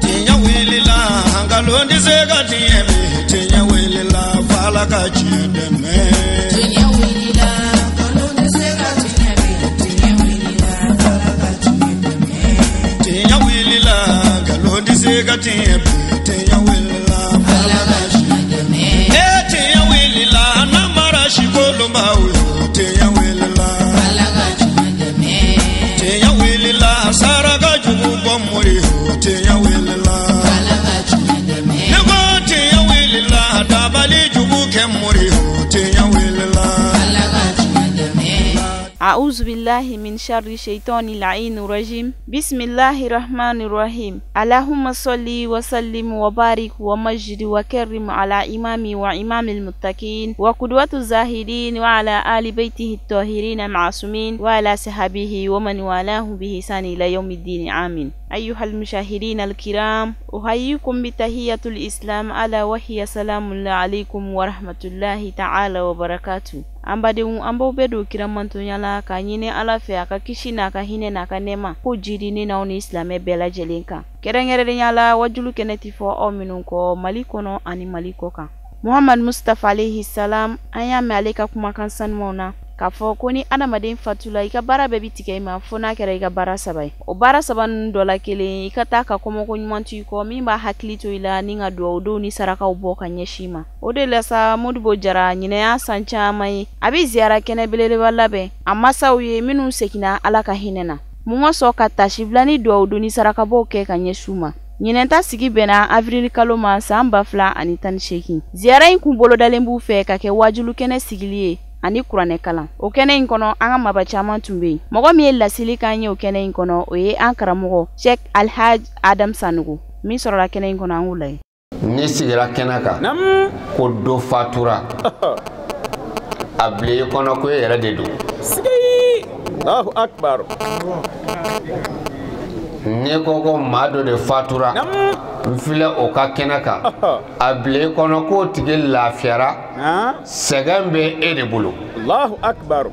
Tiɲɛ wulila nkalon tɛ se ka tiɲɛ bi tiɲɛ wulila f'Ala ka tiɲɛ dɛmɛ. Tiɲɛ wulila nkalon tɛ se ka tiɲɛ bi tiɲɛ wulila f'Ala ka tiɲɛ dɛmɛ. Tiɲɛ wulila nkalon tɛ se ka tiɲɛ bi tiɲɛ wulila f'Ala ka tiɲɛ dɛmɛ. Ee tiɲɛ wulila namara sikolonbaw yo tiɲɛ wulila f'Ala ka tiɲɛ dɛmɛ. Tiɲɛ wulila saraka jugu bɔ mori yo tiɲɛ wulila f'Ala ka tiɲɛ dɛmɛ. Ne ko tiɲɛ wulila dabali jugu kɛ mori yo tiɲɛ wulila f'Ala ka tiɲɛ dɛmɛ. أعوذ بالله من شر الشيطان اللعين الرجيم بسم الله الرحمن الرحيم اللهم صل وسلم وبارك ومجد وكرم على إمام وإمام المتقين وقدوة الزاهدين وعلى آل بيته الطاهرين المعصومين وعلى صحابه ومن والاه بإحسان إلى يوم الدين آمين. أيها المشاهدين الكرام، أحييكم بتحية الإسلام ألا وهي سلام الله عليكم ورحمة الله تعالى وبركاته. An badenw, an b'aw bɛɛ don kiramantonya la k'a ɲini Ala fɛ a ka kisi n'a ka hinɛ n'a ka nɛɛma ko jidi ne n'aw ni silamɛ bɛɛ lajɛlen kan, kɛrɛnkɛrɛnnenya la wajulu kɛnɛ ti fɔ aw minnu kɔ Mali kɔnɔ ani Mali kɔ kan. Muhammad Mustafa alayhi salam, an y'a mɛn ale ka kumakan sanumanw na k'a fɔ ko ni adamaden fatula i ka baara bɛɛ bi tigɛ i ma fo n'a kɛra i ka baara saba ye. O baara saba ninnu dɔ la kelen, i ka taa ka kɔmɔko ɲuman to i kɔ min b'a hakili to i la ni ka duwawudenw ni sarakaw bɔ ka ɲɛsin i ma. O de la sa Modibo Jara ɲinɛ y'a san caman ye a bɛ ziyara kɛnɛ belebeleba labɛn a masaw ye minnu seginna Ala ka hinɛ na. Mun ka sɔn ka tasibila ni duwawuden ni sarakabɔw kɛ ka ɲɛsin u ma. Ɲinɛ ta sigi bɛnna avril kalo ma san 2018. Ziyara in kun bolodalen b'u fɛ ka kɛ wajulu kɛnɛ sigili ye ani kuranɛ kalan. O kɛnɛ in kɔnɔ an ka maba caman tun bɛ yen. Mɔgɔ min ye laseli k'an ye o kɛnɛ in kɔnɔ, o ye an karamɔgɔ Cheikh Alhaj Adam Sanogo min sɔrɔla kɛnɛ in kɔnɔ, an k'o lajɛ. N'i sigira kɛnɛ kan ko dɔ fatura, a bila i kɔnɔ ko e yɛrɛ de don. Allahu akbar. N'i ko maa dɔ de fatura, n filɛ o ka kɛnɛ kan, a bila i kɔnɔ k'o tigi lafiyara, sɛgɛn bɛ e de bolo. Allahu akbar.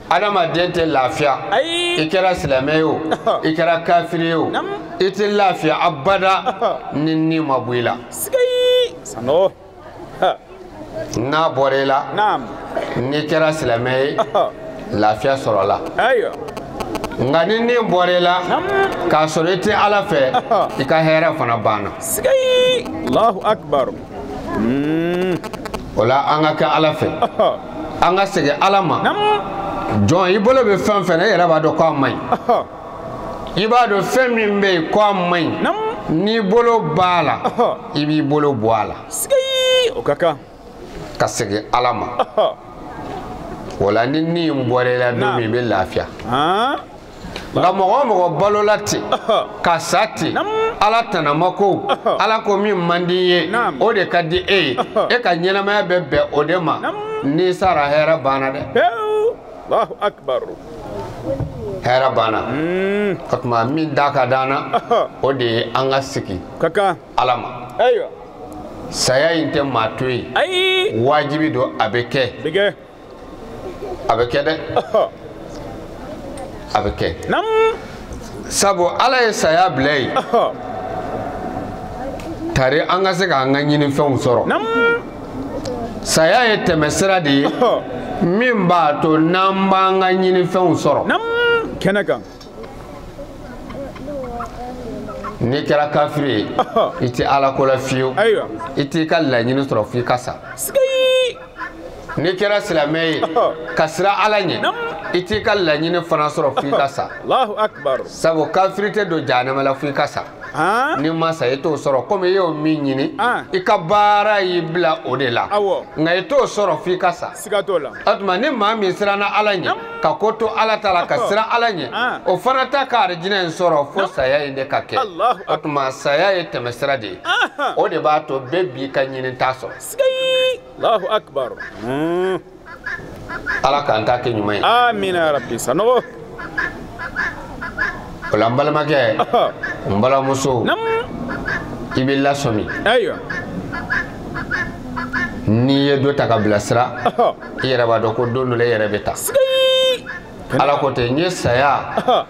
Adamaden tɛ lafiya, i kɛra silamɛ ye o, i kɛra kafiri ye o, i tɛ lafiya abada ni ni ma bɔ i la. N'a bɔra i la, n'i kɛra silamɛ ye, lafiya sɔrɔla. Nka ni ni bɔra i la k'a sɔrɔ i tɛ Ala fɛ, i ka hɛrɛ fana banna. Allahu akbar. O la an ka kɛ Ala fɛ, an ka segin Ala ma. Jɔn, i bolo bɛ fɛn fɛn na, e yɛrɛ b'a dɔn k'a man ɲi. I b'a dɔn fɛn min bɛ yen k'a man ɲi, n'i bolo b'a la, i b'i bolo bɔ a la. O ka kan. Ka segin Ala ma. O la ni ni in bɔra i la don min, i bɛ lafiya. Nka mɔgɔ o mɔgɔ balola ten ka sa ten, Ala tanama ko, Ala ko min man di i ye, o de ka di e ye, e ka ɲɛnamaya bɛ bɛn o de ma. N'i sara, hɛrɛ banna dɛ. Allahu akbar. Hɛrɛ banna. O tuma min da ka d'an na, o de ye an ka sigi Ala ma. Saya in tɛ maa to yen. Wajibi don, a bɛ kɛ. A bɛ kɛ dɛ. A bɛ kɛ. Sabu Ala ye saya bila yen tari an ka se k'an ka ɲinifɛnw sɔrɔ. Saya ye tɛmɛsira de ye min b'a to n'an b'an ka ɲinifɛnw sɔrɔ. Kɛnɛ kan. N'i kɛra kafiri ye, i tɛ Ala ko la fiyewu. I t'i ka laɲini sɔrɔ f'i ka sa. N'i kɛra silamɛ ye ka siran Ala ɲɛ, i t'i ka laɲini fana sɔrɔ f'i ka sa. Allahu akbar. Sabu kafiri tɛ don jahanama la f'i ka sa. N'i ma sa, i t'o sɔrɔ. Komi i y'o min ɲini, i ka baara y'i bila o de la. Nka i t'o sɔrɔ f'i ka sa. Siga t'o la. O tuma ni maa min siranna Ala ɲɛ, ka ko to Ala ta la, ka siran Ala ɲɛ, o fana t'a ka arijinɛ in sɔrɔ fo saya in de ka kɛ. O tuma saya ye tɛmɛsira de ye. O de b'a to bɛɛ b'i ka ɲini t'a sɔrɔ. Allahu akbar. Ala k'an ta kɛ ɲuman ye. Amina ya Rabbi. Sanogo. O la n balimakɛ, n balimamuso, i bɛ lasɔmi. Ayiwa. N'i ye dɔ ta ka bilasira, i yɛrɛ b'a dɔn ko don dɔ la e yɛrɛ bɛ taa. Ala ko ten n ye saya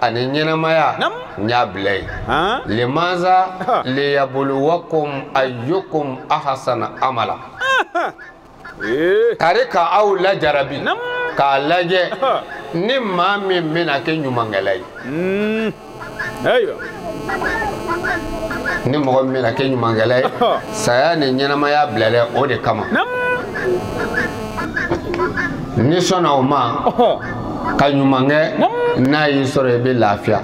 ani ɲɛnamaya n y'a bila yen. Limaza liyabuluwakum ayyukum ahsana amala. Kari ka aw lajarabi k'a lajɛ ni maa min bɛna kɛ ɲumankɛla ye. Ni mɔgɔ min bɛna kɛ ɲumankɛla ye, saya ni ɲɛnamaya bilala o de kama. Ni sɔnna o ma ka ɲuman kɛ, n'a y'i sɔrɔ i bɛ lafiya.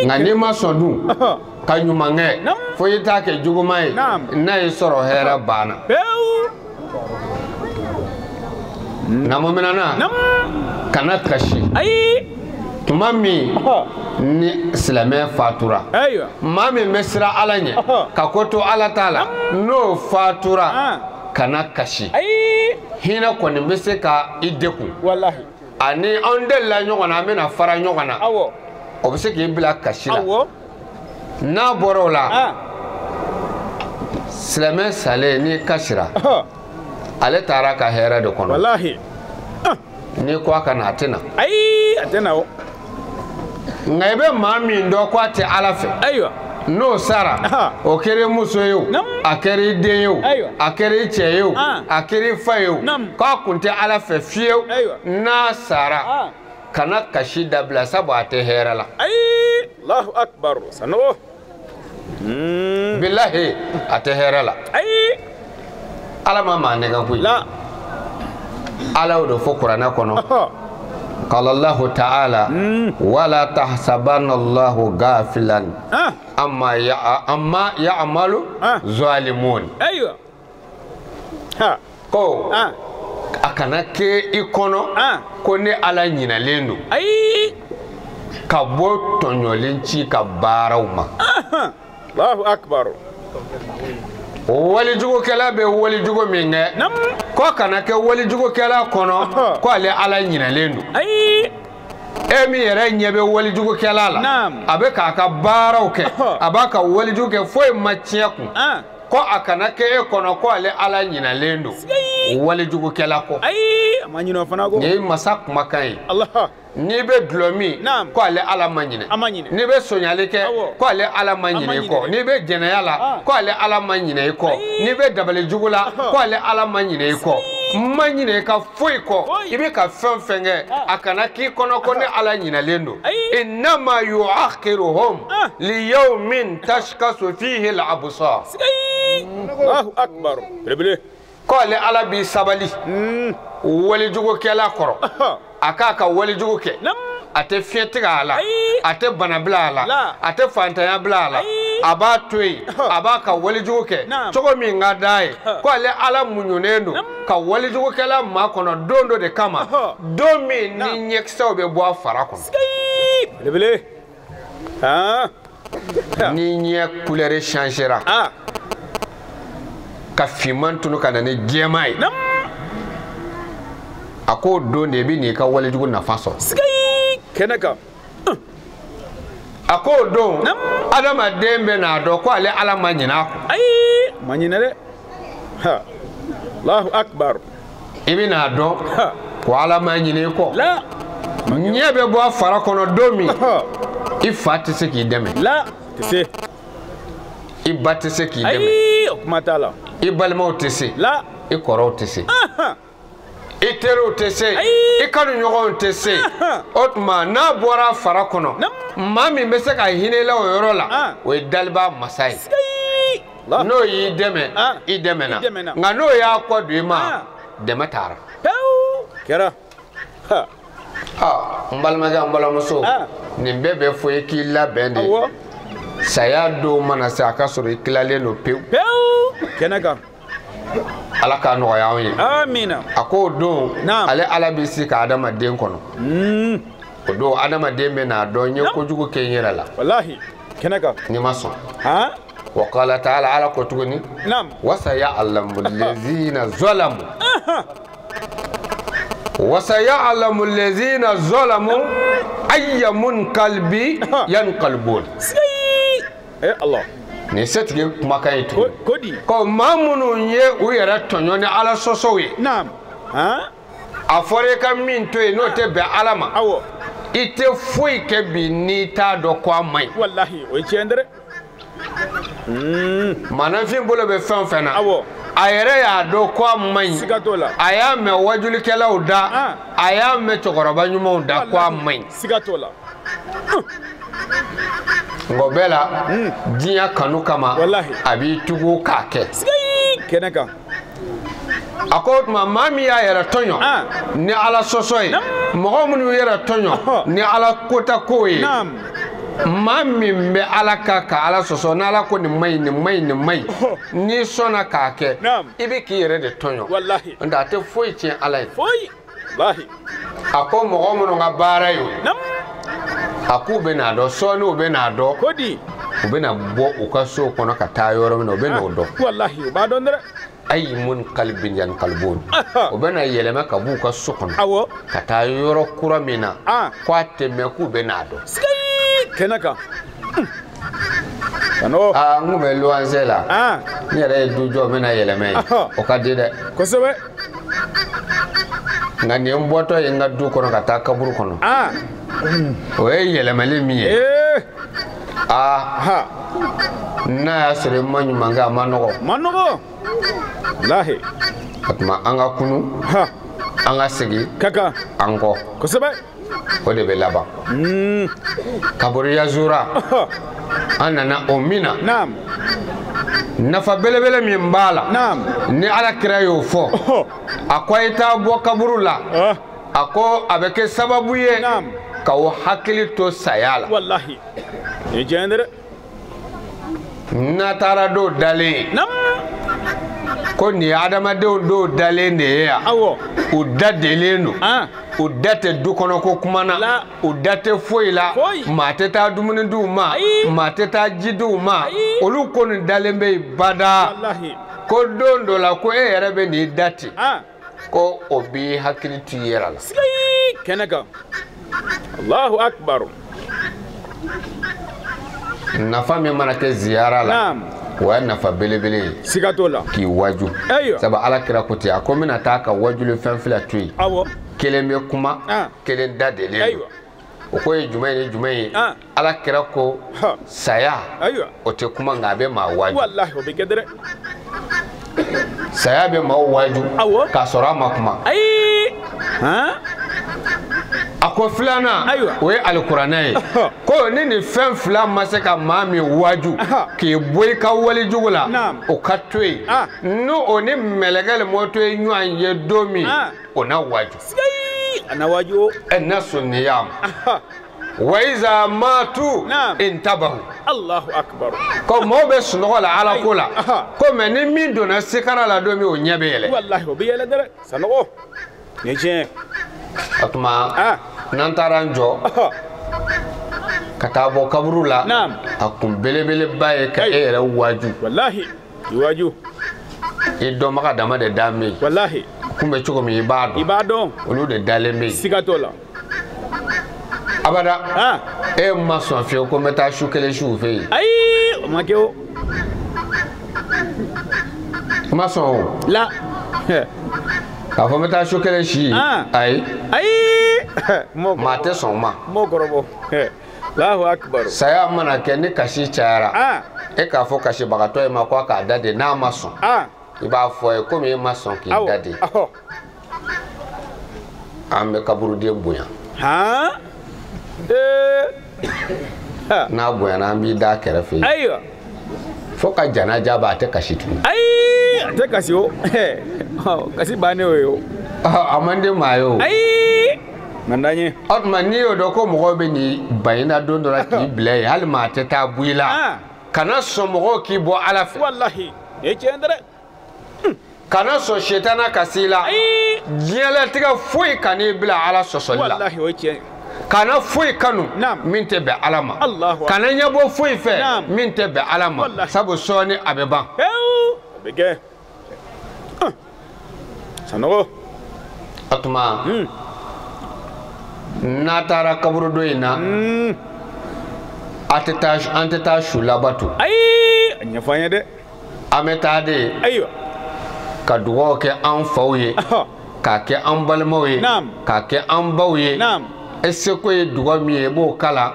Nka n'i ma sɔn dun ka ɲuman kɛ fo i t'a kɛ juguman ye, n'a y'i sɔrɔ hɛrɛ banna. Namuminana kana kasi. Tuma min ni silamɛ fatura, maa min bɛ siran Ala ɲɛ ka ko to Ala ta la, n'o fatura kana kasi. Hinɛ kɔni bɛ se ka i degun. Ani anw delila ɲɔgɔn na, an bɛna fara ɲɔgɔn na, o bɛ se k'i bila kasi la. N'a bɔra o la, silamɛ salen n'i kasira, ale taara ka hɛrɛ de kɔnɔ. N'i ko a ka na, a tɛ na. Nka i bɛ maa min dɔn ko a tɛ Ala fɛ, n'o sara, o kɛra i muso ye o, a kɛra i den ye o, a kɛra i cɛ ye o, a kɛra i fa ye o, k'a kun tɛ Ala fɛ fiyewu, n'a sara, kana kasi dabila sabu a tɛ hɛrɛ la. Allahu akbar. Sanogo. Bilahi a tɛ hɛrɛ la. Ala ma maa nɛgɛn koyi. Ala y'o de fɔ kuranɛ kɔnɔ. قال الله تعالى ولا تحسبن الله غافلا أما يعمل ظالمون. أيوة. Ko a kana kɛ i kɔnɔ ko ne Ala ɲinɛlen don ka bɔ tɔɲɔlen ci ka baaraw ma. Allahu akbar. Walijugukɛla bɛ walijugu min kɛ, ko kana kɛ walijugukɛla kɔnɔ ko ale Ala ɲinɛlen don. E min yɛrɛ ɲɛ bɛ walijugukɛla la, a bɛ k'a ka baaraw kɛ, a b'a ka walijugu kɛ, foyi ma tiɲɛ kun, ko a kana kɛ e kɔnɔ ko ale Ala ɲinɛlen don walijugukɛla kɔ. Nin ye masa kumakan ye. N'i bɛ dulɔ min, ko ale Ala ma ɲinɛ. N'i bɛ sonyali kɛ, ko ale Ala ma ɲinɛ i kɔ. N'i bɛ jɛnɛya la, ko ale Ala ma ɲinɛ i kɔ. N'i bɛ dabali jugu la, ko ale Ala ma ɲinɛ i kɔ. N ma ɲinɛ i ka foyi kɔ. I bɛ ka fɛn fɛn kɛ, a kana k'i kɔnɔ ko ne Ala ɲinɛlen don. Innama yu'akhiruhum liyawmin tashkhasu fihi al-absar. Allahu akbar. Belebele. Ko ale Ala b'i sabali walijugukɛla kɔrɔ. A k'a ka walijugu kɛ, a tɛ fiɲɛ tigɛ a la, a tɛ bana bila a la, a tɛ fantanya bila a la, a b'a to yen, a b'a ka walijugu kɛ cogo min ka d'a ye. Ko ale Ala muɲunen don ka walijugukɛla makɔnɔ don dɔ de kama, don min ni ɲɛkisɛw bɛ bɔ a fara kɔnɔ. Belebele. Ni ɲɛ couleur changera ka finman tunu ka na ni jɛman ye, a k'o don de i bɛ n'i ka walijugu nafa sɔrɔ. Kɛnɛ kan. A k'o don adamaden bɛ n'a dɔn ko ale Ala ma ɲinɛ a kɔ. Ayi, ma ɲinɛ dɛ. Allahu akbar. I bɛ n'a dɔn ko Ala ma ɲinɛ i kɔ. Ɲɛ bɛ bɔ a fara kɔnɔ don min, i fa tɛ se k'i dɛmɛ. La, tɛ se. I ba tɛ se k'i dɛmɛ. Ayi, o kuma t'a la. I balimaw tɛ se. La. I kɔrɔw tɛ se. I teriw tɛ se, i kanuɲɔgɔnw tɛ se. O tuma n'a bɔra fara kɔnɔ, maa min bɛ se ka hinɛ i la o yɔrɔ la, o ye daliba masa ye. N'o y'i dɛmɛ, i dɛmɛna. Nka n'o y'a kɔ don i ma, dɛmɛ taara. Kɛra. N balimakɛ, n balimamuso, nin bɛɛ bɛ fɔ i k'i labɛn de. Saya don mana se, a ka sɔrɔ i tilalen don pewu. Kɛnɛ kan. Ala k'a nɔgɔya anw ye. Amina. A k'o don ale Ala bɛ sigi ka adamaden kɔnɔ. O don adamaden bɛ n'a dɔn n ye kojugu kɛ n yɛrɛ la. Walahi kɛnɛ kan. N'i ma sɔn. Wa qala ta'ala, Ala ko tuguni. Wa saya'lamu allazina zalamu. Wa saya'lamu allazina zalamu ayya munqalbi yanqalbun. Eh Allah. Nin setigi kumakan ye tuguni. Ko di? Ko maa minnu ye u yɛrɛ tɔɲɔ ni Ala sɔsɔw ye. Naam. A fɔra i ka min to yen n'o tɛ bɛn Ala ma. Awɔ. I tɛ foyi kɛ bi n'i t'a dɔn ko a man ɲi. Walahi o ye tiɲɛ dɛ. Maanifin bolo bɛ fɛn o fɛn na. Awɔ. A yɛrɛ y'a dɔn ko a man ɲi. Siga t'o la. A y'a mɛn wajulikɛlaw da. A y'a mɛn cɛkɔrɔba ɲumanw da ko a man ɲi. Siga t'o la. Nka o bɛɛ la diɲɛ kanu kama. Walahi. A b'i tugu k'a kɛ. Sigayi kɛnɛ kan. A ko o tuma maa min y'a yɛrɛ tɔɲɔ ni Ala sɔsɔ ye, mɔgɔ minnu y'u yɛrɛ tɔɲɔ ni Ala kota kow ye, maa min bɛ Ala kan ka Ala sɔsɔ n'Ala ko nin man ɲi nin man ɲi nin man ɲi, n'i sɔnna k'a kɛ, i bɛ k'i yɛrɛ de tɔɲɔ. Walahi. N'o tɛ a tɛ foyi tiɲɛ Ala ye. Foyi. Walahi. A ko mɔgɔ minnu ka baara ye o ye, a k'u bɛ n'a dɔn sɔɔni u bɛ n'a dɔn. Ko di. U bɛ na bɔ u ka sow kɔnɔ ka taa yɔrɔ min na u bɛ n'o dɔn. Walahi u b'a dɔn dɛ. Ayi mun kalibin yan kalibon. O bɛ na yɛlɛma ka b'u ka so kɔnɔ. Awɔ. Ka taa yɔrɔ kura min na. K'a tɛ mɛn k'u bɛ n'a dɔn. Sigayi kɛnɛ kan. Kanɔ. Aa n kun bɛ luwanse la. N yɛrɛ ye du jɔ n bɛ na yɛlɛma yen. O ka di dɛ. Kosɛbɛ. Nka nin ye n bɔtɔ ye n ka du kɔnɔ ka taa kaburu kɔnɔ. O ye yɛlɛmali min ye. Aa. N'a y'a sɔrɔ i ma ɲuman kɛ a ma nɔgɔ. Ma nɔgɔ. Walahi. O tuma an ka kunu. An ka segin. Kaka. An kɔ. Kosɛbɛ. O de bɛ laban. Kaburu yazura. An nana o min na. Naam. Nafa belebele min b'a la. Naam. Ni Ala kira y'o fɔ. A ko a ye taa bɔ kaburu la. A ko a bɛ kɛ sababu ye. Naam. K'aw hakili to saya la. Walahi. Nin ye tiɲɛ ye dɛ. N'a taara dɔw dalen ye. Naam. Ko nin ye adamadenw dɔw dalen de ye yan. Awɔ. U da delen don. U da tɛ du kɔnɔ ko kuma na. U da tɛ foyi la. Maa tɛ taa dumuni d'u ma. Maa tɛ taa ji d'u ma. Olu ko nin dalen bɛ yen bada. Walahi. Ko don dɔ la ko e yɛrɛ bɛ n'i da ten. Ko o b'i hakili to i yɛrɛ la. Sigayi kɛnɛ kan. Allahu akbar. Nafa min mana kɛ ziyara la. Naam. O ye nafa belebele ye. Siga t'o la. K'i waju. Ayiwa. Sabu Ala kira ko ten, a ko n bɛna taa ka wajuli fɛn fila to yen. Awɔ. Kelen bɛ kuma. Kelen da delen don. Ayiwa. O ko ye jumɛn ye ni jumɛn ye? Ala kira ko saya. Ayiwa. O tɛ kuma nka a bɛ maa waju. Walahi o bɛ kɛ dɛ. Saya bɛ maaw waju. Awɔ. K'a sɔrɔ a ma kuma. Ayi. A ko filanan o ye alikuranɛ ye. Ko ni nin fɛn fila ma se ka maa min waju k'i bɔ i ka walejugu la, o ka to yen. N'o o ni mɛlɛkɛ mɔtɔ ye ɲɔgɔn ye don min, o na waju. A na waju. Ɛ nasu niyam. Wa iza matu intabahu. Allahu akbar. Ko mɔgɔw bɛ sunɔgɔ la Ala ko la. Ko mɛ ni min donna sekara la don min, o ɲɛ bɛ yɛlɛ. Walahi o bɛ yɛlɛ dɛ. Sanɔgɔ. Nin ye tiɲɛ ye. O tuma n'an taara an jɔ ka taa bɔ kaburu la, a kun belebeleba ye ka e yɛrɛ waju. Walahi i waju. I dɔnbaga dama de dalen bɛ yen. Walahi. Kun bɛ cogo min i b'a dɔn. I b'a dɔn. Olu de dalen bɛ yen. Siga t'o la. Abada. E ma sɔn fiyewu ko n bɛ taa su kelen su u fɛ yen. Ayi o ma kɛ o. I ma sɔn o. La. K'a fɔ n bɛ taa su kelen si. Ayi. Ayi. Maa tɛ sɔn o ma. N m'o kɔrɔbɔ. Allahu akbar. Saya mana kɛ ni kasi cayara. E k'a fɔ kasibagatɔ ye ma ko a k'a da de n'a ma sɔn. I b'a fɔ a ye komi e ma sɔn k'i da de. An bɛ kaburuden bonya. N'a bonyana an b'i da kɛrɛfɛ. Ayiwa. Fo ka janaja ba a tɛ kasi tuguni. Ayi a tɛ kasi o. Kasi bannen o ye o. A man di maa ye o. Ayi. Man d'an ye. O tuma n'i y'o dɔn ko mɔgɔw bɛ n'i ban i la don dɔ la k'i bila yen, hali maa tɛ taa bɔ i la. Kana sɔn mɔgɔw k'i bɔ Ala fɛ. Walahi nin ye tiɲɛ dɛ. Kana sɔn sitana ka s'i la. Ayi. Diɲɛlatigɛ foyi kan'i bila Ala sɔsɔli la. Walahi o ye tiɲɛ ye. Kana foyi kanu min tɛ bɛn Ala ma. Kana ɲɛbɔ foyi fɛ min tɛ bɛn Ala ma. Sabu sɔɔni a bɛ ban. A bɛ kɛ. Sanɔgɔ. O tuma n'a taara kaburudo in na, an tɛ taa su labato. Ayi a ɲɛfɔ an ye dɛ. An bɛ taa de. Ayiwa. Ka dugawu kɛ an faw ye. K'a kɛ an balimaw ye. K'a kɛ an baw ye. E seko ye duga min ye i b'o kalan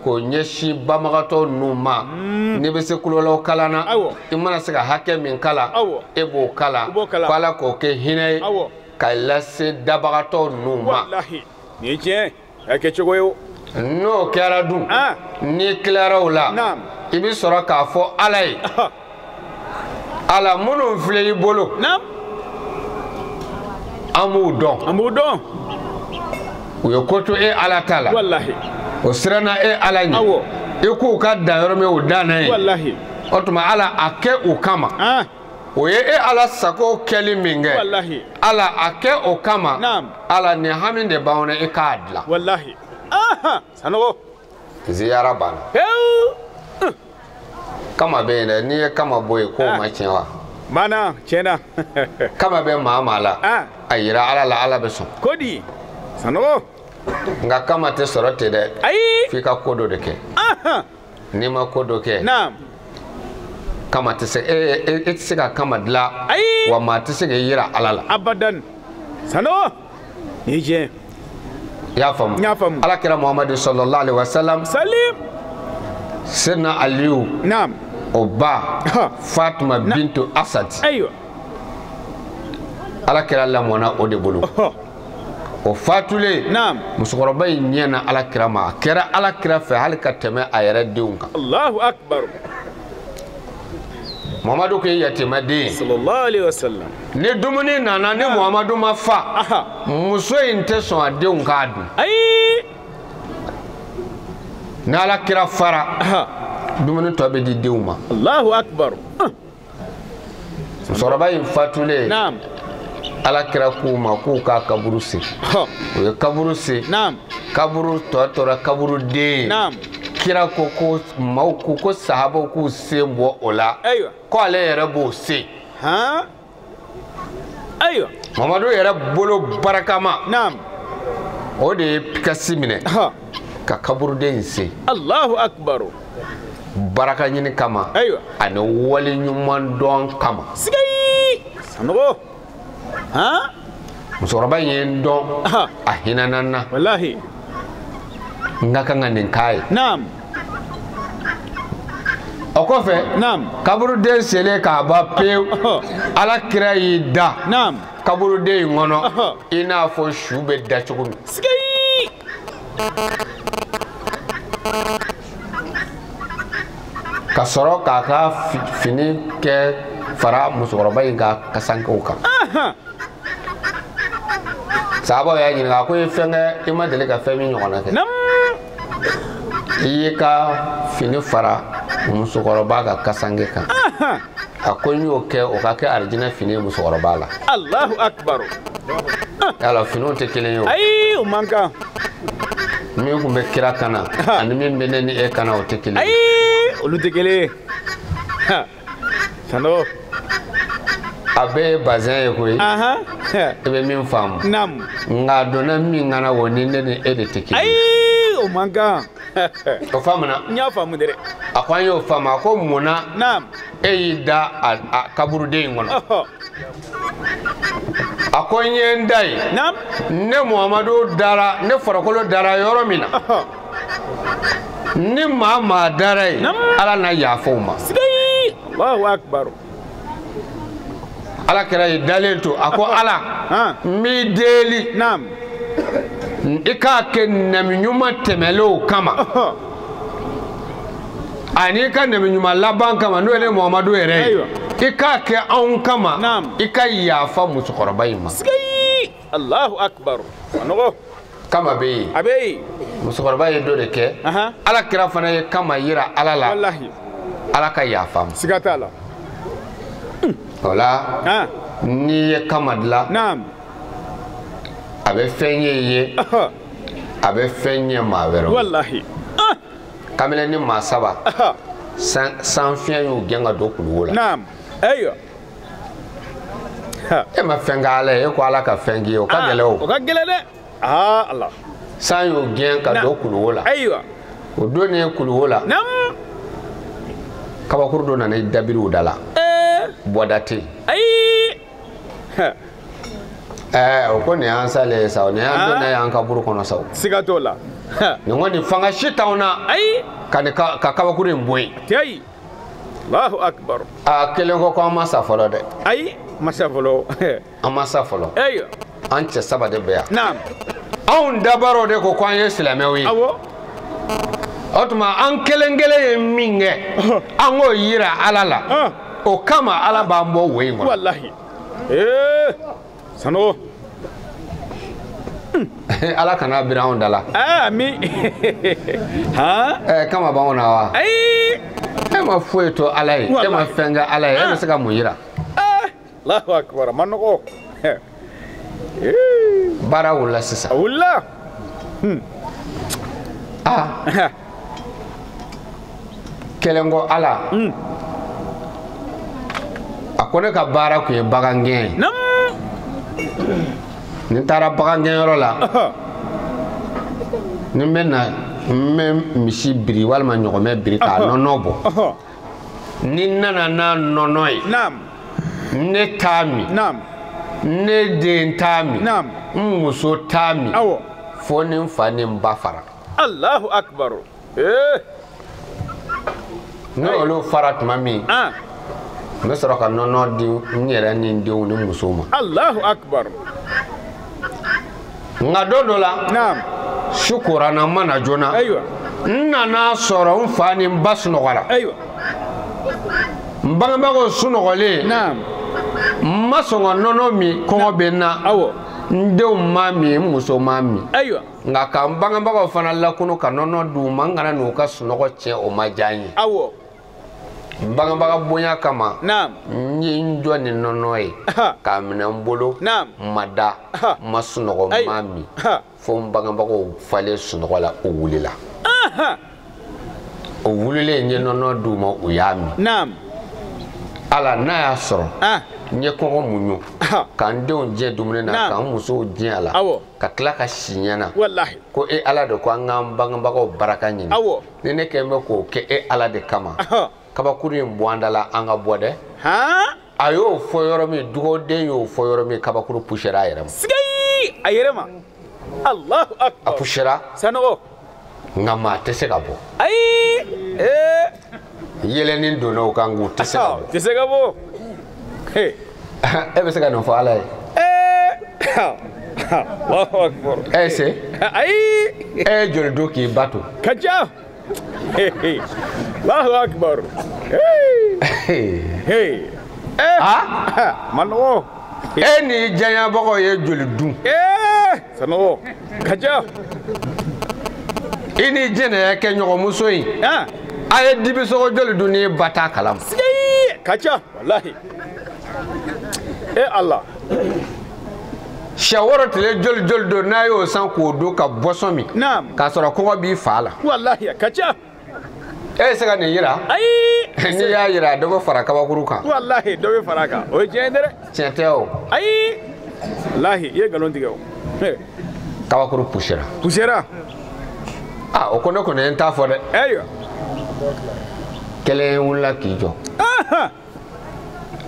k'o ɲɛsin banbagatɔ ninnu ma n'i bɛ se kulolaw kalan na i mana se ka hakɛ min kalan e b'o kalan ko Ala k'o kɛ hinɛ ye ka lase dabagatɔ ninnu ma. Walahi nin ye tiɲɛ a kɛ cogo ye o. N'o kɛra dun n'i tilara o la i bɛ sɔrɔ k'a fɔ Ala ye Ala minnu filɛ i bolo an b'u dɔn. An b'u dɔn. U ye ko to e Ala ta la. Walahi. O siranna e Ala ɲɛ. Awɔ. I k'u ka dan yɔrɔ min o danna yen. Walahi. O tuma Ala a kɛ u kama. O ye e Ala sago kɛli min kɛ. Walahi. Ala a kɛ o kama. Naam. Ala nin hami de b'anw na i k'a dilan. Walahi. Sanogo. Ziyara banna. Pewu. Kama bɛ yen dɛ, n'i ye kama bɔ yen k'o ma tiɲɛ wa? Banna tiɲɛna. Kama bɛ maa maa la. A yira Ala la Ala bɛ sɔn. Ko di? Sanogo. Nka kama tɛ sɔrɔ ten dɛ. Ayi. F'i ka ko dɔ de kɛ. N'i ma ko dɔ kɛ. Naam. Kama tɛ se e tɛ se ka kama dilan. Ayi. Wa maa tɛ se k'i yira Ala la. Abadan. Sanogo. Nin ye tiɲɛ. I y'a faamu. N y'a faamu. Ala kira Muhamadu sallallahu alaihi wa sallam. Salim. Sena Aliyu. Naam. O ba. Fatima bintu Asad. Ayiwa. Ala kira lamɔna o de bolo. O fatulen. Naam. Musokɔrɔba in ɲɛna Ala kira ma. A kɛra Ala kira fɛ hali ka tɛmɛ a yɛrɛ denw kan. Allahu akbar. Muhamadu k'e yatimɛden. Sallallahu alaihi wa sallam. Ni dumuni nana ni Muhamadu ma fa. Muso in tɛ sɔn a denw k'a dun. Ayi. Ni Ala kira fara. Dumuni tɔ bɛ di denw ma. Allahu akbar. Musokɔrɔba in fatulen. Naam. Ala kira k'u ma k'u k'a kaburu sen. O ye kaburu sen. Naam. Kaburu tɔ tora kaburu den ye. Naam. Kira ko ko maaw ko ko sahabaw k'u sen bɔ o la. Ayiwa. Ko ale yɛrɛ b'o sen. Ayiwa. Mamadu yɛrɛ bolo barakama. Naam. O de ye pikasi minɛ. Ka kaburuden in sen. Allahu akbar. Baraka ɲini kama. Ayiwa. Ani wale ɲuman dɔn kama. Sigayi. Sanogo. Musokɔrɔba in ye n dɔn. A hinɛna n na. Walahi. N ka kan ka nin k'a ye. Naam. O kɔfɛ. Naam. Kaburuden selen k'a ban pewu. Ala kira y'i da. Naam. Kaburuden in kɔnɔ. I n'a fɔ su bɛ da cogo min. Sigayi. Ka sɔrɔ k'a ka fini kɛ fara musokɔrɔba in ka kasankew kan. Sahabaw y'a ɲininka a ko i ye fɛn kɛ i ma deli ka fɛn min ɲɔgɔnna kɛ. I y'i ka fini fara musokɔrɔba ka kasanke kan. A ko n y'o kɛ o ka kɛ arijinɛ fini ye musokɔrɔba la. Allahu akbar. Yala finiw tɛ kelen ye o. Ayi o man kan. Min tun bɛ kira kan na ani min bɛ ne ni e kan na o tɛ kelen ye. Ayi olu tɛ kelen ye. Sanogo. A bɛɛ ye bazɛn ye koyi. I bɛ min faamu. Naam. Nka a donna min kan na o ni ne ni e de tɛ kelen ye. Ayi o man kan. O faamuna. N y'a faamu dɛ. A ko an y'o faamu a ko mun na. Naam. E y'i da a kaburuden in kɔnɔ. A ko n ye n da ye. Naam. Ne Muhamadu dara ne farikolo dara yɔrɔ min na. Ni maa maa dara yen. Ala na yafa o ma. Sigayi. Allahu akbar. Ala kɛra y'i dalen to a ko Ala n b'i deli. Naam. I k'a kɛ nɛmi ɲuman tɛmɛlenw kama. Ani i ka nɛmi ɲuman laban kama n'o ye ne Muhamadu yɛrɛ ye. I k'a kɛ anw kama. I ka yafa musokɔrɔba in ma. Sigayi. Allahu akbar. Sanogo. Kama bɛ yen. A bɛ yen. Musokɔrɔba ye dɔ de kɛ. Ala kira fana ye kama yira Ala la. Walahi. Ala ka yafa ma. Siga t'a la. O la. N'i ye kama dilan. Naam. A bɛ fɛn ɲɛ i ye. A bɛ fɛn ɲɛ maa wɛrɛw. Walahi. Kamalen ni maa saba. San fiɲɛ y'u gɛn ka don kuluwo la. Naam. Ayiwa. E ma fɛn kɛ Ala ye e ko Ala ka fɛn k'i ye o ka gɛlɛn o. O ka gɛlɛn dɛ. Ala. San y'u gɛn ka don kuluwo la. Ayiwa. O donnen kuluwo la. Naam. Kabakuru dɔ nana i dabiri o da la. Bɔda tɛ yen. Ayi. O ko nin y'an salen ye sa o, nin y'an donnen y'an ka buru kɔnɔ sa o. Siga t'o la. Nin kɔni fanga si t'anw na. Ayi. Ka nin ka kabakuru in bɔ yen. Tɛyi. Allahu akbar. A kelen ko an ma sa fɔlɔ dɛ. Ayi, ma sa fɔlɔ. An ma sa fɔlɔ. Ayiwa. An cɛ saba de bɛ yan. Naam. Anw dabaraw de ko k'an ye silamɛw ye. Awɔ. O tuma an kelen kelen ye min kɛ, an k'o yira Ala la. O kama Ala b'an bɔ wo in kɔnɔ. Walahi. Sanogo. Ala kana biri anw da la. Ami. Han. Kama b'anw na wa? Ayi. E ma foyi to Ala ye, e ma fɛn kɛ Ala ye, e bɛ se ka mun yira? Allahu akbar, a ma nɔgɔ. Baara wulila sisan. A wulila. Aa. Kelen ko Ala. A ko ne ka baara kun ye bagangɛn ye. Ni n taara bagangɛnyɔrɔ la, ni n bɛ na n bɛ misi biri walima ɲɔgɔmɛ biri k'a nɔnɔ bɔ. Ni n nana n'a nɔnɔ ye, ne t'a min, ne den t'a min, n muso t'a min, fo ni n fa ni n ba fara. Allahu akbar. Ni olu fara tuma min, n bɛ sɔrɔ ka nɔnɔ di n yɛrɛ ni n denw ni musow ma. Allahu akbar. Nka don dɔ la, su kora n na, n ma na joona. N nana sɔrɔ n fa ni n ba sunɔgɔra. N bangebagaw sunɔgɔlen, n ma sɔn ka nɔnɔ min, kɔngɔ bɛ n na. N denw ma min, n muso ma min. Nka ka n bangebagaw fana lakunu ka nɔnɔ d'u ma, n kana n'u ka sunɔgɔ tiɲɛ, o ma diya n ye. N bangebaga bonya kama, n ye n jɔ ni nɔnɔ ye k'a minɛ n bolo, n ma da, n ma sunɔgɔ, n ma min, fo n bangebagaw falen sunɔgɔ la, o wulila. O wulilen, n ye nɔnɔ d'u ma, u y'a min. Ala n'a y'a sɔrɔ n ye kɔngɔ muɲu ka n denw jɛ dumuni na, ka n musow jɛ a la, ka tila ka si ɲɛ na, ko e Ala de ko an k'an bangebagaw baraka ɲini. Ni ne kɛn bɛ k'o kɛ e Ala de kama, kabakuru in bɔ an da la, an ka bɔ dɛ. A y'o fɔ yɔrɔ min, dugawuden y'o fɔ yɔrɔ min, kabakuru pusera a yɛrɛ ma. Sigayi a yɛrɛ ma. Allahu akbar. A pusera. Sanogo. Nka maa tɛ se ka bɔ. Ayi. Yɛlɛnni donna o kan k'u tɛ se ka bɔ. Tɛ se ka bɔ. E bɛ se ka nin fɔ Ala ye? Allahu akbar. E se? Ayi. E ye joli dun k'i ba to? Ka ca. Allahu akbar. Hey. Ah? Ma nɔgɔ. E ni diɲɛbagaw ye joli dun? Sanogo. Ka ca. I ni jɛnɛya kɛ ɲɔgɔnmuso in. A ye dibisogo joli dun n'i ba t'a kalama? Ka ca. Walahi. Ala. Sɛ wɔɔrɔ tile joli joli don n'a y'o san k'o dun ka bɔsɔn min. K'a sɔrɔ kɔngɔ b'i fa la. Walahi a ka ca. E bɛ se ka nin yira? Ayi. N'i y'a yira, dɔ bɛ fara kabakuru kan. Walahi dɔ bɛ fara a kan. O ye tiɲɛ ye dɛ. Tiɲɛ tɛ o. Ayi. Walahi i ye nkalon tigɛ o. Kabakuru pusera. Pusera. Aa, o ko ne kɔni ye n t'a fɔ dɛ. Ayiwa. Kelen wulila k'i jɔ.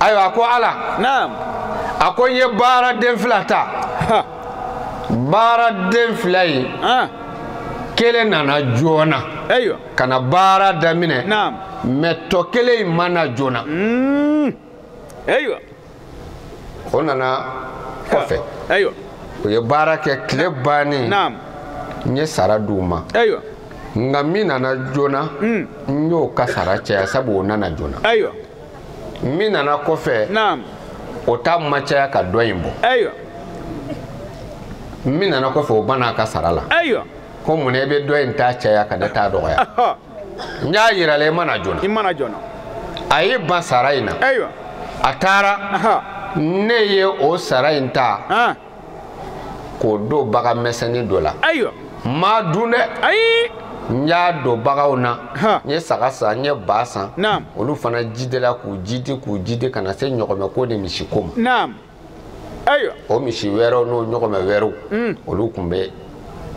Ayiwa, a ko Ala. Naam. A ko n ye baaraden fila ta. Baaraden fila in. Kelen nana joona. Ayiwa. Ka na baara daminɛ. Naam. Mɛ tɔ kelen in ma na joona. Ayiwa. O nana kɔfɛ. Ayiwa. U ye baara kɛ tile bannen. Naam. N ye sara d'u ma. Ayiwa. Nka min nana joona, n y'o ka sara caya sabu o nana joona. Ayiwa. Min nana kɔfɛ. Naam. O ta ma caya ka dɔ in bɔ. Ayiwa. Min nana kɔfɛ, o banna a ka sara la. Ayiwa. Ko munna i bɛ dɔ in ta caya ka ne ta dɔgɔya? N y'a yira la, i ma na joona. I ma na joona. A y'i ban sara in na. Ayiwa. A taara. Ne ye o sara in ta. K'o don bagan misɛnnin dɔ la. Ayiwa. N m'a dun dɛ. Ayi. N y'a don baganw na. N ye saga san, n ye ba san. Naam. Olu fana jidela k'u jidi k'u jidi ka na se ɲɔgɔmɛko ni misiko ma. Naam. Ayiwa. O misi wɛrɛw n'o ɲɔgɔmɛ wɛrɛw, olu tun bɛ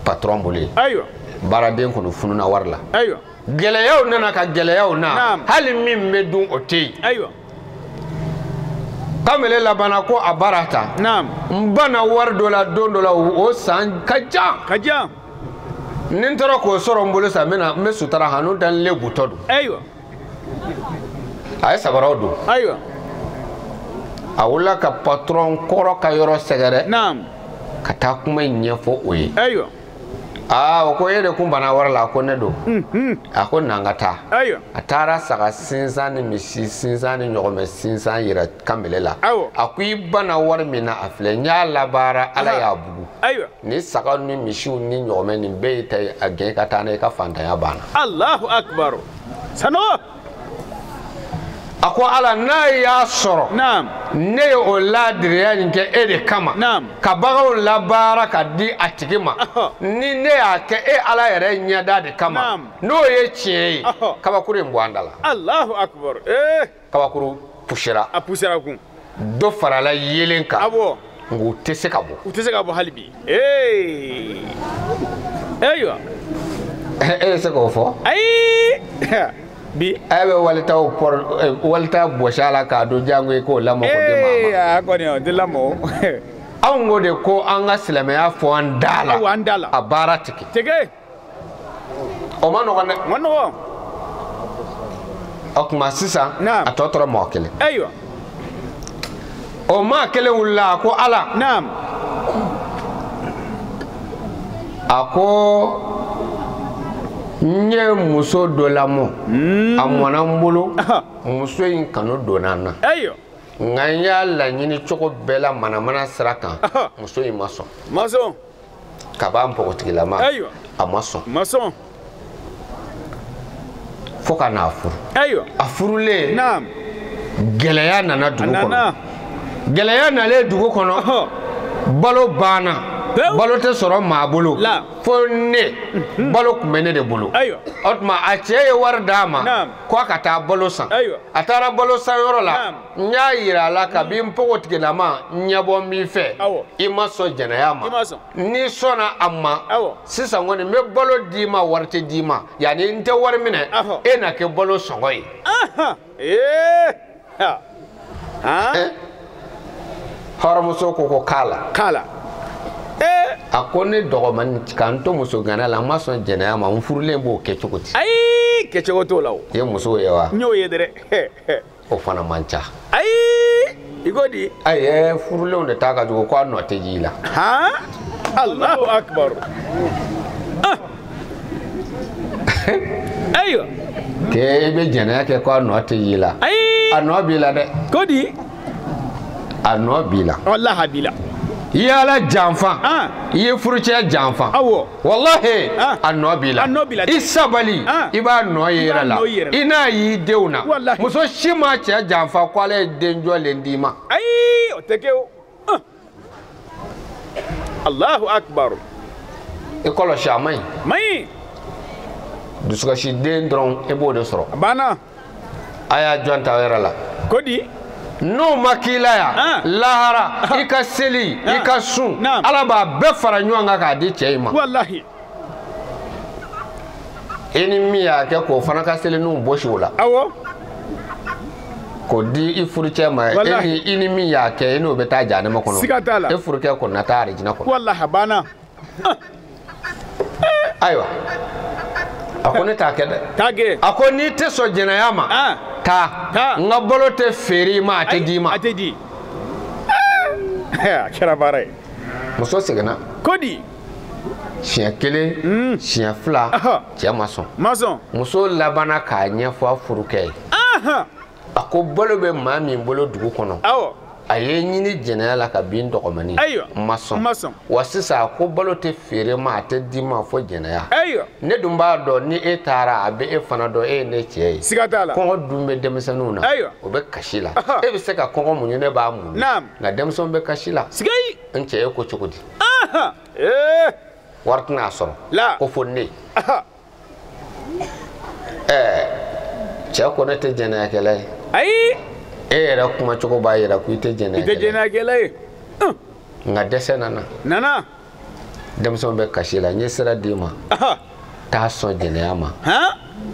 patron bolo yen. Ayiwa. Baaraden kɔni fununa wari la. Ayiwa. Gɛlɛyaw nana ka gɛlɛyaw na. Hali min bɛ dun o tɛ yen. Ayiwa. Kamalen labanna ko a baara ta. Naam. N banna wari dɔ la don dɔ la o san ka jan. Ka jan. Ni n taara k'o sɔrɔ n bolo sa n bɛ na n bɛ sutara han n'o tɛ n lebutɔ don. Ayiwa. A ye sabaraw don. Ayiwa. A wulila ka patron kɔrɔ ka yɔrɔ sɛgɛrɛ. Naam. Ka taa kuma in ɲɛfɔ o ye. Ayiwa. Aa o ko e de kun banna wari la a ko ne don. A ko na n ka taa. Ayiwa. A taara saga sinsan ni misi sinsan ni ɲɔgɔmɛ sinsan yira kamalen la. Awɔ. A ko i banna wari min na a filɛ n y'a labaara Ala y'a bugu. Ayiwa. Ni saga ni misiw ni ɲɔgɔmɛ nin bɛɛ y'i ta ye a gɛn ka taa n'a ye i ka fantanya banna. Allahu akbar. Sanogo. A ko Ala n'a y'a sɔrɔ. Naam. Ne ye o laadiriya nin kɛ e de kama. Naam. Ka baganw labaara ka di a tigi ma. Ni ne y'a kɛ e Ala yɛrɛ ɲɛda de kama. Naam. N'o ye tiɲɛ ye. Kabakuru in bɔ an da la. Allahu akbar. Kabakuru pusera. A pusera kun. Dɔ farala yeelen kan. Awɔ. Nka u tɛ se ka bɔ. U tɛ se ka bɔ hali bi. Ayiwa. E bɛ se k'o fɔ? Ayi. Bi. A bɛ walitaw walita bɔsi a la k'a don jango i k'o lamɔ k'o di maa ma. A kɔni o tɛ lamɔ. Anw ko de ko an ka silamɛya fɔ an da la. Awɔ an da la. A baara tɛ kɛ. Tɛ kɛ. O ma nɔgɔn dɛ. O ma nɔgɔn. O tuma sisan. Naam. A tɔ tora mɔgɔ kelen. Ayiwa. O maa kelen wulila a ko Ala. Naam. A ko. N ye muso dɔ lamɔ a mɔnna n bolo muso in kanu donna n na. Nka n y'a laɲini cogo bɛɛ la manamana sira kan muso in ma sɔn. Ma sɔn. Ka b'a npogotigilama. A ma sɔn. Ma sɔn. Fo ka n'a furu. Ayiwa. A furulen. Naam. Gɛlɛya nana dugu kɔnɔ. A nana. Gɛlɛya nalen dugu kɔnɔ. Balo banna. Balo tɛ sɔrɔ maa bolo. La. Fo ne balo tun bɛ ne de bolo. Ayiwa. O tuma a cɛ ye wari d'a ma. Naam. Ko a ka taa balo san. Ayiwa. A taara balo san yɔrɔ la. Naam. N y'a yira a la kabi n npogotigilama ɲɛbɔ n b'i fɛ. Awɔ. I ma sɔn jɛnɛya ma. I ma sɔn. N'i sɔnna a ma. Awɔ. Sisan kɔni n bɛ balo d'i ma wari tɛ d'i ma. Yanni n tɛ wari minɛ. Ahɔ. E na kɛ balo sɔngɔ ye. Ahan. Ee. Ha. Han. Hɔrɔnmuso ko k'a la. K'a la. A ko ne dɔgɔmani ka n to muso gana la n ma sɔn jɛnɛya ma n furulen b'o kɛ cogo di. Ayi kɛcogo t'o la o. I ye muso ye wa. N y'o ye dɛrɛ. O fana man ca. Ayi i ko di. Ayi furulenw de ta ka jugu ko a nɔ tɛ ji la. Han Allahu akbar. Ayiwa. K'e bɛ jɛnɛya kɛ ko a nɔ tɛ ji la. Ayi a nɔ b'i la dɛ. Ko di. A nɔ b'i la. Walahi a b'i la. I ye Ala janfa. I ye furucɛ janfa. Awɔ. Walahi a nɔ b'i la. A nɔ b'i la. I sabali. I b'a nɔ ye i yɛrɛ la. I n'a y'i denw na. Walahi. Muso si ma cɛ janfa ko Ala ye den jɔlen d'i ma. Ayi o tɛ kɛ o. Allahu akbar. I kɔlɔsi a man ɲi. Man ɲi. Dusukasi den dɔrɔn i b'o de sɔrɔ. A banna. A y'a jɔn ta yɛrɛ la. Ko di. N'o ma k'i la yan lahara i ka seli i ka sun Ala b'a bɛɛ fara ɲɔgɔn kan k'a di cɛ in ma. Walahi. I ni min y'a kɛ k'o fana ka seli n'u bɔsi o la. Awɔ. K'o di i furucɛ ma e ni i ni min y'a kɛ i n'o bɛ taa jahanama kɔnɔ. Siga t'a la. E furukɛ kɔni na taa arijinɛ kɔnɔ. Walahi a banna. Ayiwa. A ko ne t'a kɛ dɛ. T'a kɛ. A ko n'i tɛ sɔn jɛnɛya ma. Taa n ka balo tɛ feere i ma a tɛ d'i ma. A tɛ di. A kɛra baara ye. Muso seginna. Ko di. Siɲɛ kelen siɲɛ fila cɛ ma sɔn. Ma sɔn. Muso labanna k'a ɲɛfɔ a furukɛ ye. A ko balo bɛ maa min bolo dugu kɔnɔ. Awɔ. A ye ɲini jɛnɛya la ka bin dɔgɔmani. Ayiwa. N ma sɔn. N ma sɔn. Wa sisan a ko balo tɛ feere ma a tɛ d'i ma fo jɛnɛya. Ayiwa. Ne dun b'a dɔn ni e taara a bɛ e fana dɔn e ye ne cɛ ye. Siga t'a la. Kɔngɔ dun bɛ denmisɛnninw na. Ayiwa. O bɛ kasi la. E bɛ se ka kɔngɔ muɲu ne b'a muɲu. Naam. Nka denmisɛnw bɛ kasi la. Sigayi. N cɛ ye ko cogo di. Ee. Wari tɛna sɔrɔ. La. Ko fo ne. Ɛɛ cɛ ko ne tɛ jɛnɛyakɛla ye. Ayi. E yɛrɛ kumacogo b'a yira ko i tɛ jɛnɛyakɛla ye. I tɛ jɛnɛyakɛla ye. Nka dɛsɛ nana. Nana. Denmisɛnw bɛ kasi la n ye sira d'i ma. Taa sɔn jɛnɛya ma.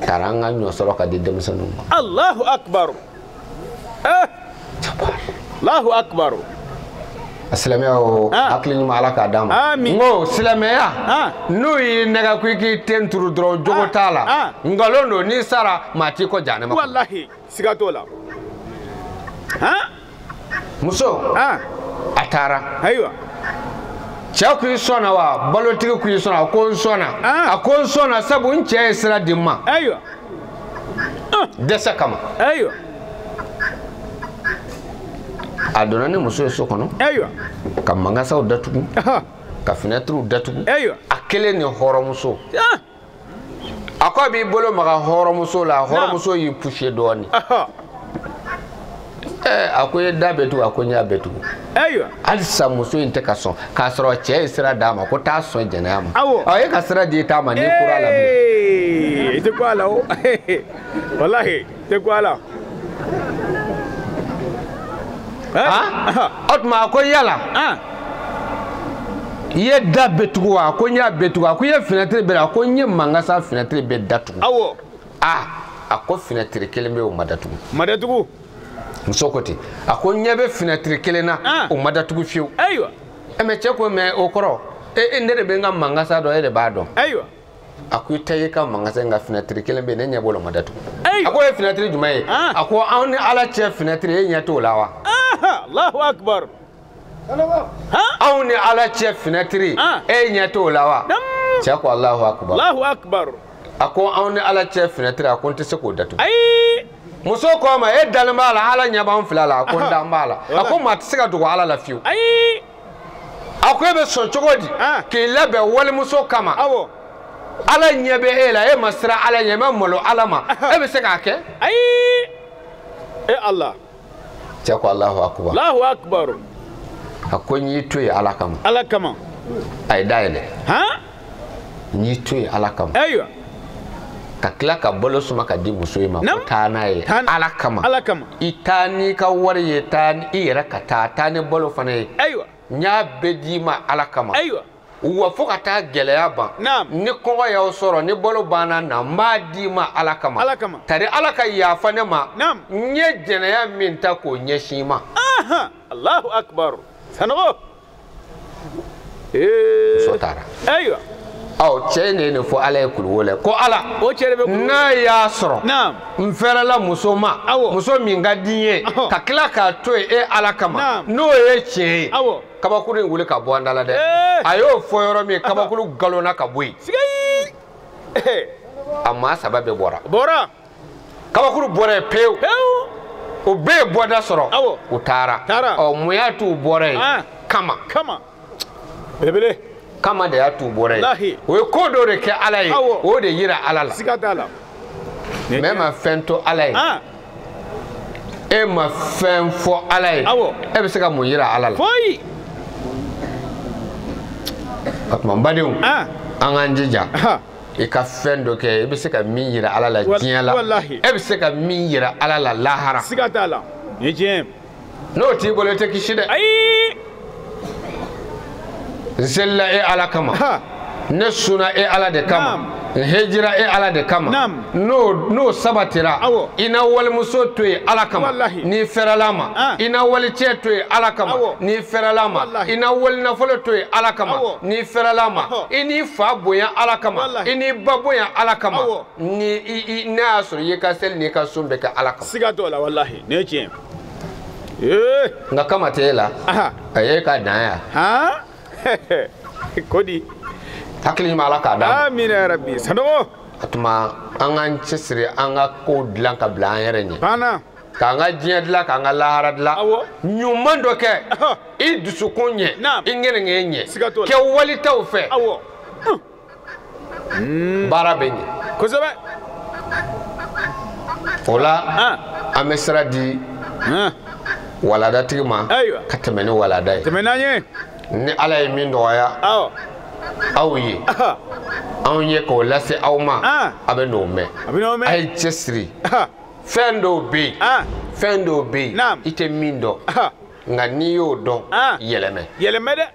Taara an ka ɲɔ sɔrɔ ka di denmisɛnninw ma. Allahu akbar. Allahu akbar. Silamɛya o hakili ɲuman Ala k'a d'a ma. Amin. N ko silamɛya n'o y'i nɛgɛ ko i k'i ten turu dɔrɔn jogo t'a la. Nkalon don, n'i sara maa t'i kɔ jahanama kɔnɔ. Walahi siga t'o la. Muso a taara. Ayiwa. Cɛ ko i sɔnna wa? Balotigi ko i sɔnna? A ko n sɔnna. A ko n sɔnna sabu n cɛ ye sira di n ma. Ayiwa. Dɛsɛ kama. Ayiwa. A donna ni muso ye so kɔnɔ. Ayiwa. Ka mangasaw datugu. Ka finɛtiriw datugu. Ayiwa. A kelen ni hɔrɔnmuso. A ko a b'i bolo maga hɔrɔnmuso la, hɔrɔnmuso y'i poussé dɔɔnin. A ko i ye da bɛɛ tugu, a ko n y'a bɛɛ tugu. Ayiwa. Halisa muso in tɛ ka sɔn k'a sɔrɔ cɛ ye sira d'a ma ko taa sɔn jɛnɛya ma. Awɔ. Ɔ e ka sira di i t'a ma n'i kura la bilen. I tɛ ko a la o. Walahi i tɛ ko a la. O tuma a ko yala i ye da bɛɛ tugu wa? A ko n y'a bɛɛ tugu. A ko i ye finɛtiri bɛɛ, a ko n ye mangasa finɛtiri bɛɛ datugu. Awɔ. A ko finɛtiri kelen bɛ yen o ma datugu. Ma datugu. Muso ko ten, a ko n ɲɛ bɛ finɛtiri kelen na o ma datugu fiyewu. Ayiwa. Mɛ cɛ ko mɛ o kɔrɔ e ne de bɛ n ka mangasa dɔn, e de b'a dɔn. Ayiwa. A ko i tɛ i ka mangasa nka finɛtiri kelen bɛ yen ne ɲɛ b'o la o ma datugu. Ayiwa. A ko o ye finɛtiri jumɛn ye? A ko anw ni Ala cɛ finɛtiri e ɲɛ t'o la wa? Allahu akbar. Anw ni Ala cɛ finɛtiri e ɲɛ t'o la wa? Cɛ ko Allahu akbar. Allahu akbar. A ko anw ni Ala cɛ finɛtiri, a ko n tɛ se k'o datugu. Ayi. Muso ko a ma e dalen b'a la Ala ɲɛ b'an fila la? A ko n dalen b'a la. A ko maa tɛ se ka dogo Ala la fiyewu. Ayi. A ko e bɛ sɔn cogo di k'i labɛn walimuso kama? Awɔ. Ala ɲɛ bɛ e la, e ma siran Ala ɲɛ, e ma malo Ala ma, e bɛ se k'a kɛ? Ayi. E Ala. Cɛ ko Allahu akbar. Allahu akbar. A ko n y'i to yen Ala kama. Ala kama. A ye da yɛlɛ. N y'i to yen Ala kama. Ayiwa. Ka tila ka balo suma ka di muso in ma ko taa n'a ye Ala kama. Ala kama. I taa n'i ka wari ye, taa i yɛrɛ ka taa, taa ni balo fana ye. Ayiwa. N y'a bɛɛ d'i ma Ala kama. Ayiwa. Wa fo ka taa gɛlɛya ban. Ni kɔngɔ y'aw sɔrɔ, ni balo banna na, n b'a d'i ma Ala kama. Ala kama. Tari Ala ka yafa ne ma. N ye jɛnɛya min ta k'o ɲɛsin i ma. Allahu akbar. Sanogo. Muso taara. Ayiwa. Ɔ cɛ in de ye nin fɔ Ala ye kuluwo la ko Ala. O cɛ de bɛ kuluwo. N'a y'a sɔrɔ. N fɛrɛla muso ma. Muso min ka di n ye. Ka tila k'a to yen e Ala kama. N'o ye tiɲɛ ye. Awɔ. Kabakuru in wuli ka bɔ an da la dɛ. A y'o fɔ yɔrɔ min kabakuru galonna ka bɔ yen. Sigayi. A maa saba bɛɛ bɔra. Bɔra. Kabakuru bɔra yen pewu. Pewu. O bɛɛ ye bɔda sɔrɔ. Awɔ. U taara. Taara. Ɔ mun y'a t'u bɔra yen? Kama. Kama. Belebele. Kama de y'a t'u bɔra yen. O ye ko dɔ de kɛ Ala ye. O de yira Ala la. Siga t'a la. Mɛ ma fɛn to Ala ye. E ma fɛn fɔ Ala ye. E bɛ se ka mun yira Ala la? Foyi. O tuma n badenw, an k'an jija. I ka fɛn dɔ kɛ i bɛ se ka min yira Ala la diɲɛ la. E bɛ se ka min yira Ala la lahara. Siga t'a la. Ni tiɲɛ. N'o t'i bolo i tɛ kisi dɛ. Ayi. N selila e Ala kama. Ne sunna e Ala de kama. N hejira e Ala de kama. N'o sabatira, i na walimuso to yen Ala kama. N'i fɛrɛla ma. I na walicɛ to yen Ala kama. N'i fɛrɛla ma. I na walinafolo to yen Ala kama. N'i fɛrɛla ma. I n'i fa bonya Ala kama. I n'i ba bonya Ala kama. Ni n'a y'a sɔrɔ i y'i ka seli n'i ka sun bɛɛ kɛ Ala kama. Siga t'o la walahi nin ye tiɲɛ. Nka kama tɛ e la. A ye ka dan yan. Kodi. Hakili ɲuman Ala k'a d'an ma. Amina ya Rabbi. Sanogo. O tuma an k'an cɛsiri an ka kow dilan ka bila an yɛrɛ ɲɛ. Banna. K'an ka diɲɛ dilan k'an ka lahara dilan. Awɔ. Ɲuman dɔ kɛ. I dusukun ɲɛ. I ŋɛnɛŋɛ ɲɛ. Siga t'o la. Kɛ walitaw fɛ. Awɔ. Baara bɛ ɲɛ. Kosɛbɛ. O la an bɛ sira di waladatigi ma. Ayiwa. Ka tɛmɛ ni walada ye. Tɛmɛ n'an ye. Ni Ala ye min nɔgɔya. Awɔ. Aw ye anw ye k'o lase aw ma, a bɛ n'o mɛn. A ye cɛsiri. Fɛn dɔw bɛ yen, fɛn dɔw bɛ yen i tɛ min dɔn, nka n'i y'o dɔn, yɛlɛmɛ. Yɛlɛmɛ dɛ.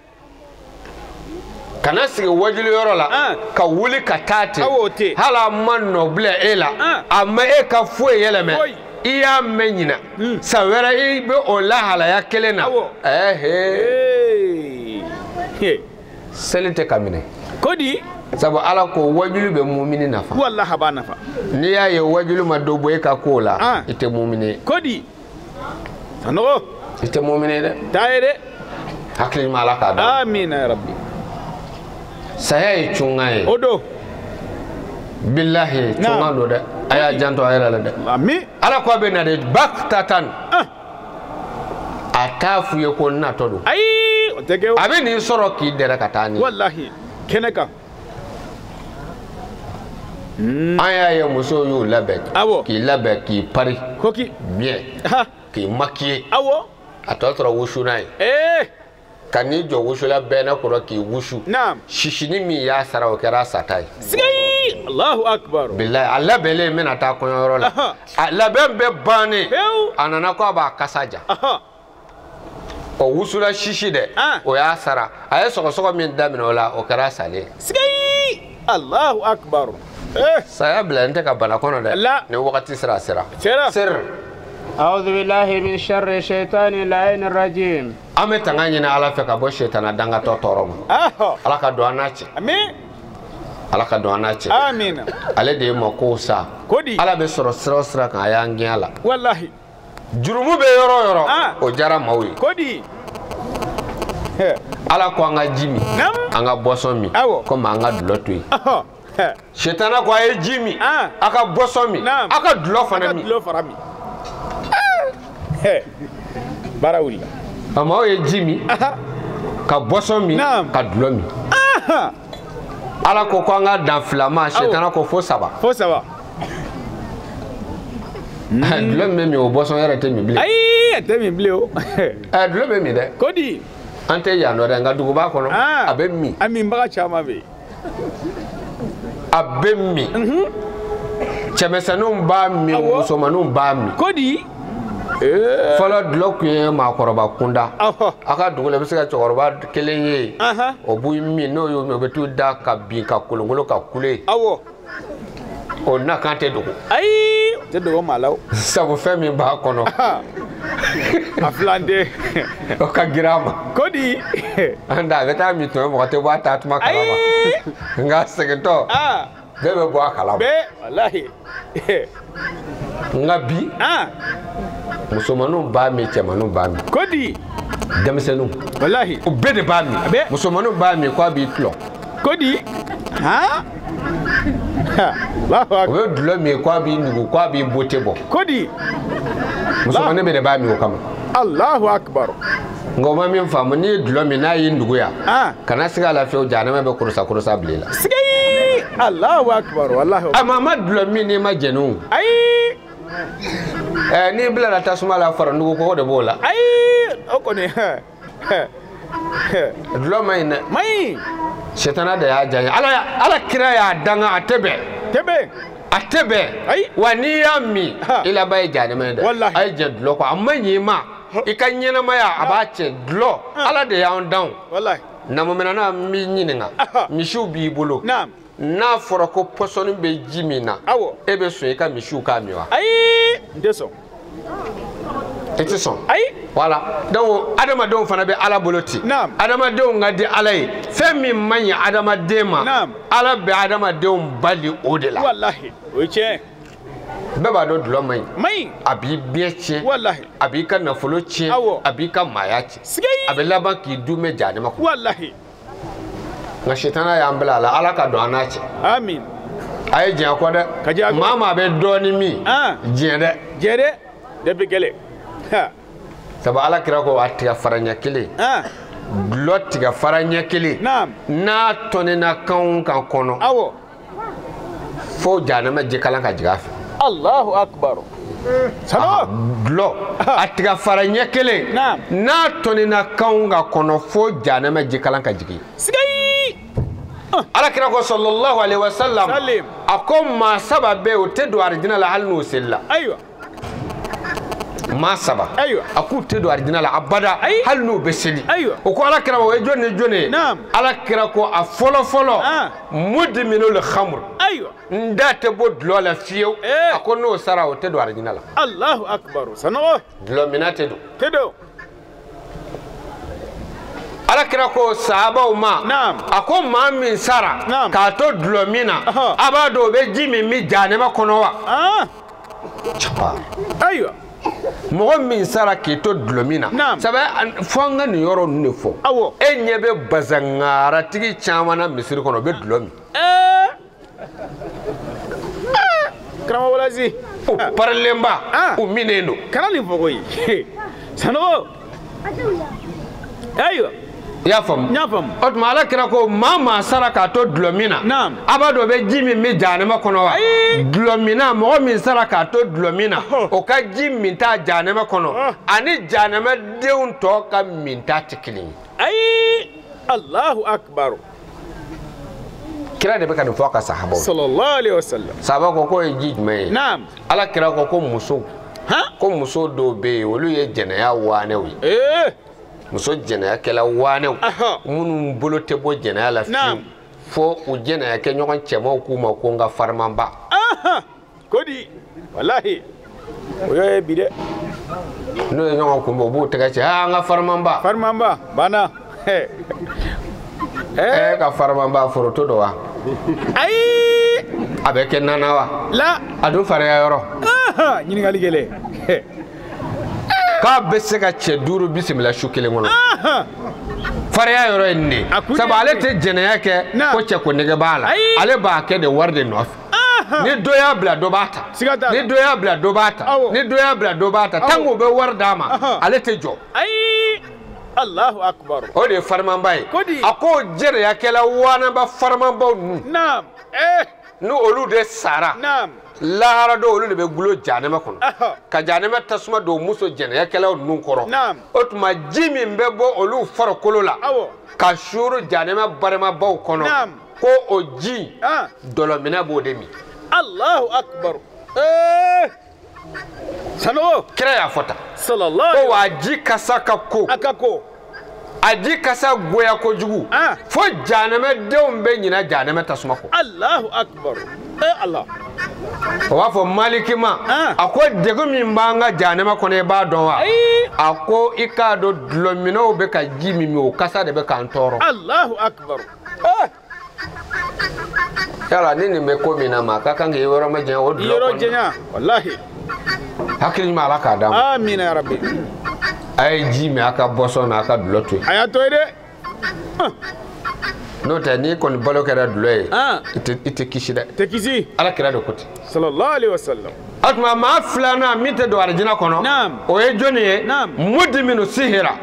Kana sigi wajuliyɔrɔ la ka wuli ka taa ten, hali a ma nɔ bila e la, a ma e ka foyi yɛlɛmɛ. I y'a mɛn ɲina san wɛrɛ i bɛ o lahalaya kelen na. Seli tɛ ka minɛ. Kodi. Sabu ala ko wajulu bɛ mumini nafa. Walahi a b'a nafa. N'i y'a ye wajulu ma dɔ bɔ e ka ko la, i tɛ mumini ye. Kodi. Sanogo. I tɛ mumini ye dɛ. Taa ye dɛ. Hakili ɲuman ala k'a dɔn. Amina ya rabbi. Saya ye cunga ye. O don. Bilahi cunga don dɛ. A y'a janto a yɛrɛ la dɛ. Ami. Ala ko a bɛ na de bakitatan. A t'a f'u ye ko n natɔ don. Ayi o tɛ kɛ o. A bɛ nin sɔrɔ k'i dɛrɛ ka taa ni. Walahi kɛnɛ kan. An y'a ye musow y'u labɛn. Awɔ. K'i labɛn k'i pari. Koki. Bien. K'i maquiller. Awɔ. A tɔ sɔrɔ wusu n'a ye. Ka n'i jɔ wusula bɛɛ n'a kɔrɔ k'i wusu. Naam. Sisini min y'a sara o kɛra sata ye. Sigayi. Allahu akbar. Bilayi a labɛnlen bɛna taa kɔɲɔyɔrɔ la. A labɛn bɛɛ bannen. Pewu. A nana ko a b'a kasa ja. O wusula sisi dɛ. O y'a sara. A ye sɔgɔsɔgɔ min daminɛ o la o kɛra salen. Sigayi. Allahu akbar. Saya bila n tɛ ka bana kɔnɔ dɛ. La. Ni wagati sera a sera. Sera. Sera. أعوذ بالله من شر الشيطان اللعين الرجيم. An bɛ tanga ɲini Ala fɛ ka bɔ shetana dangatɔ tɔɔrɔ ma. Ala ka don an n'a cɛ. Amin. Ala ka don an n'a cɛ. Amina. Ale de ye mako sa. Kodi. Ala bɛ sɔrɔ sira o sira kan a y'an gɛn a la. Walahi. Jurumu bɛ yɔrɔ o yɔrɔ. O diyara maaw ye. Kodi. Ala ko an ka ji min. An ka boisson min. Komi an ka dulɔ to yen. Shetana ko a ye ji min. A ka boisson min. A ka dulɔ fana min. A ka dulɔ fana min. Baara wulila. A maaw ye ji min, ka boisson min, ka dulɔ min. Ala ko ko an ka dan fila ma, shetana ko fo saba. Fo saba. Dulɔ min bɛ min o boisson yɛrɛ tɛ min bilen. Ayi a tɛ min bilen o. Dulɔ bɛ min dɛ. Kodi. An tɛ yan nɔ dɛ, nka duguba kɔnɔ a bɛ min. A minbaga caman bɛ yen. A bɛ min. Cɛmisɛnninw b'a min, musomaninw b'a min. Kodi. Fɔlɔ dulɔ tun ye maakɔrɔba kunda. A ka dugu la i bɛ se ka cɛkɔrɔba kelen ye o b'u min, n'o y'o min o bɛ t'u da ka bin ka kolonkolon ka kule. Awɔ. O nakan tɛ dogo. Ayi o tɛ dogo maa la o. Sabu fɛn min b'a kɔnɔ. A filan tɛ. O ka girin a ma. Kodi. An da a bɛ taa min tuma mɔgɔ tɛ bɔ a taa tuma kalama. Nka segintɔ. Bɛɛ bɛ bɔ a kalama. Bɛɛ walahi. Nka bi. Musomaninw b'a min, cɛmaninw b'a min. Kodi. Denmisɛnninw. Walahi. O bɛɛ de b'a min. Musomaninw b'a min k'a b'i tulɔ. Kodi. Han. O bɛ dulɔ min k'a b'i nugu k'a b'i beauté bɔ. Kodi. Musomanin bɛɛ de b'a min o kama. Allahu akbar. Nka o ma min faamu, n'i ye dulɔ min n'a y'i nugu yan. Kana siga a la fiyewu, jahanama bɛ korosa korosa bila i la. Sigayi. Allahu akbar walahi. A ma dulɔ min n'i ma jɛni o. Ayi. N'i bilala tasuma la faranugu kɔgɔ de b'o la. Ayi o kɔni. Dulɔ ma ɲi dɛ. Ma ɲi. Shetana de y'a diya n ye. Ala kira y'a danga a tɛ bɛn. Tɛ bɛn. A tɛ bɛn. Ayi. Wa n'i y'a min. I laban ye jahanama ye dɛ. Walahi. A ye jɛ dulɔ kɔ a ma ɲi i ma. I ka ɲɛnamaya a b'a cɛ dulɔ. Ala de y'an dan o. Walahi. Namuminɛna n b'i ɲininka. Misiw b'i bolo. Naam. N'a fɔra ko pɔsɔni bɛ ji min na. Awɔ. E bɛ sɔn i ka misiw k'a min wa? Ayi n tɛ sɔn. I tɛ sɔn. Ayi. Voilà, donc adamadenw fana bɛ Ala bolo ten. Naam. Adamadenw ka di Ala ye. Fɛn min man ɲi adamaden ma. Naam. Ala bɛ adamadenw bali o de la. Walahi o ye tiɲɛ. Bɛɛ b'a dɔn dulɔ man ɲi. Man ɲi. A b'i bɛɛ tiɲɛ. Walahi. A b'i ka nafolo tiɲɛ. Awɔ. A b'i ka maaya tiɲɛ. Sigayi. A bɛ laban k'i dumɛ jahanama kɔnɔ. Walahi. Nka sitana y'an bila a la, Ala ka don an n'a cɛ. Amin. A ye diɲɛ kɔ dɛ. Ka diɲɛ kɔ. Maa maa bɛ dɔɔnin min. Diɲɛ dɛ. Diɲɛ dɛ. Depuis gɛlɛn. Sabu Ala kira ko a tiga fara ɲɛ kelen. Dulɔ tiga fara ɲɛ kelen. Naam. N'a tɔnina kan o kan kɔnɔ. Awɔ. Fo jahanama jikalan ka jigin a fɛ. Allahu akbar. Salo. Dulɔ a tiga fara ɲɛ kelen. Naam. N'a tɔnina kan o kan kɔnɔ fo jahanama jikalan ka jigin. Sigayi. Ala kira ko sallallahu alaihi wa sallam. A ko maa saba bɛ yen o tɛ don arijinɛ la hali n'o selila. Ayiwa. Maa saba. Ayiwa. A k'u tɛ don arijinɛ la abada. Ayi. Hali n'u bɛ seli. Ayiwa. O ko ala kira ma o ye jɔn ni jɔn ye? Naam. Ala kira ko a fɔlɔ fɔlɔ. Mudminul khamr. Ayiwa. N da tɛ bɔ dulɔ la fiyewu. A ko n'o sara o tɛ don arijinɛ la. Allahu akbar. Sanogo. Dulɔminna tɛ don. Tɛ don. Ala kira ko sahabaw ma. Naam. A ko maa min sara. Naam. K'a to dulɔ min na. A b'a dɔn o bɛ ji min min jahanama kɔnɔ wa? Caba. Ayiwa. Mɔgɔ min sara k'i to dulɔ min na. Naam. Sabu fo an ka nin yɔrɔ ninnu de fɔ. Awɔ. E ɲɛ bɛ bazangaratigi caman na misiri kɔnɔ o bɛ dulɔ min. Karamɔgɔ Walazi. O parilenba. O minnen don. Kana nin fɔ koyi. Sanogo. Ayiwa. I y'a faamu? N y'a faamu. O tuma ala kira ko maa sara k'a to dulɔ min na. Naam. A b'a dɔn o bɛ ji min min jahanama kɔnɔ wa? Ayi. Dulɔ minna mɔgɔ min sara k'a to dulɔ min na. O ka ji min ta jahanama kɔnɔ. Ani jahanamadenw tɔ ka min ta tɛ kelen ye. Ayi. Allahu akbar. Kira de bɛ ka nin fɔ a ka sahabaw ye. Sallallahu alaihi wasallam. Sahaba ko k'o ye ji jumɛn ye? Naam. Ala kira ko musow. Ko muso dɔw bɛ yen olu ye jɛnɛya waanɛw ye. Muso jɛnɛyakɛla waanɛw minnu bolo tɛ bɔ jɛnɛya la fiyewu fo u jɛnɛyakɛ ɲɔgɔn cɛmanw k'u ma ko n ka farimanba. Kodi walahi o y'o ye bi dɛ. N'o ye ɲɔgɔn kunbɛn u b'u tɛgɛ cɛ an ka farimanba. Farimanba banna. E ka farimanba foroto don wa? Ayi. A bɛ kɛ nana wa? La. A dun farinya yɔrɔ. Ɲininkali gɛlɛn. K'a bɛ se ka cɛ duuru bisimila su kelen kɔnɔ. Farinya yɔrɔ ye nin de ye. Sabu ale tɛ jɛnɛya kɛ ko cɛ ko nege b'a la. Ale b'a kɛ de wari de nɔfɛ. Ni dɔ y'a bila dɔ b'a ta. Ni dɔ y'a bila dɔ b'a ta. Ni dɔ y'a bila dɔ b'a ta. Tant que u bɛ wari d'a ma ale tɛ jɔ. Ayi. Allahu akbar. O de ye farimanba ye. A ko jɛnɛyakɛla waanaba farimanbaw ninnu. Naam. Ni olu de sara. Naam. Lahara dɔw olu de bɛ gulo jahanama kɔnɔ. Ka jahanama tasuma don muso jɛnɛyakɛlaw ninnu kɔrɔ. Naam. O tuma ji min bɛ bɔ olu farikolo la. Awɔ. Ka suuru jahanama barimabaw kɔnɔ. Naam. Ko o ji. Dɔlɔminɛ b'o de min. Allahu akbar. Sanogo. Kira y'a fɔ tan. Sallallahu. Ko wa ji kasa ka ko. A ka ko. A ji kasa goya kojugu. Fo jahanamadenw bɛ ɲinɛ jahanama tasuma kɔ. Allahu akbar. Allah. O b'a fɔ Maliki ma. A ko degun min b'an ka jahanama kɔnɔ i b'a dɔn wa? A ko i k'a dɔn dulɔminɛw bɛ ka ji min min o kasa de bɛ k'an tɔɔrɔ. Allahu akbar. Yala ni nin bɛ ko min na maa ka kan k'i yɔrɔ majanya o dulɔ kɔnɔ. Yɔrɔ janya walahi. Hakili ɲuman Ala k'a d'a ma. Amina ya Rabbi. A ye ji min a ka bɔsɔn na a ka dulɔ to yen. A y'a to yen dɛ. N'o tɛ n'i kɔni balo kɛra dulɔ ye. I tɛ kisi dɛ. Tɛ kisi. Ala kira de ko ten. Sallallahu alaihi wasallam. O tuma maa filanan min tɛ don arijinɛ kɔnɔ. Naam. O ye jɔnni ye? Naam. Mudminu sihira.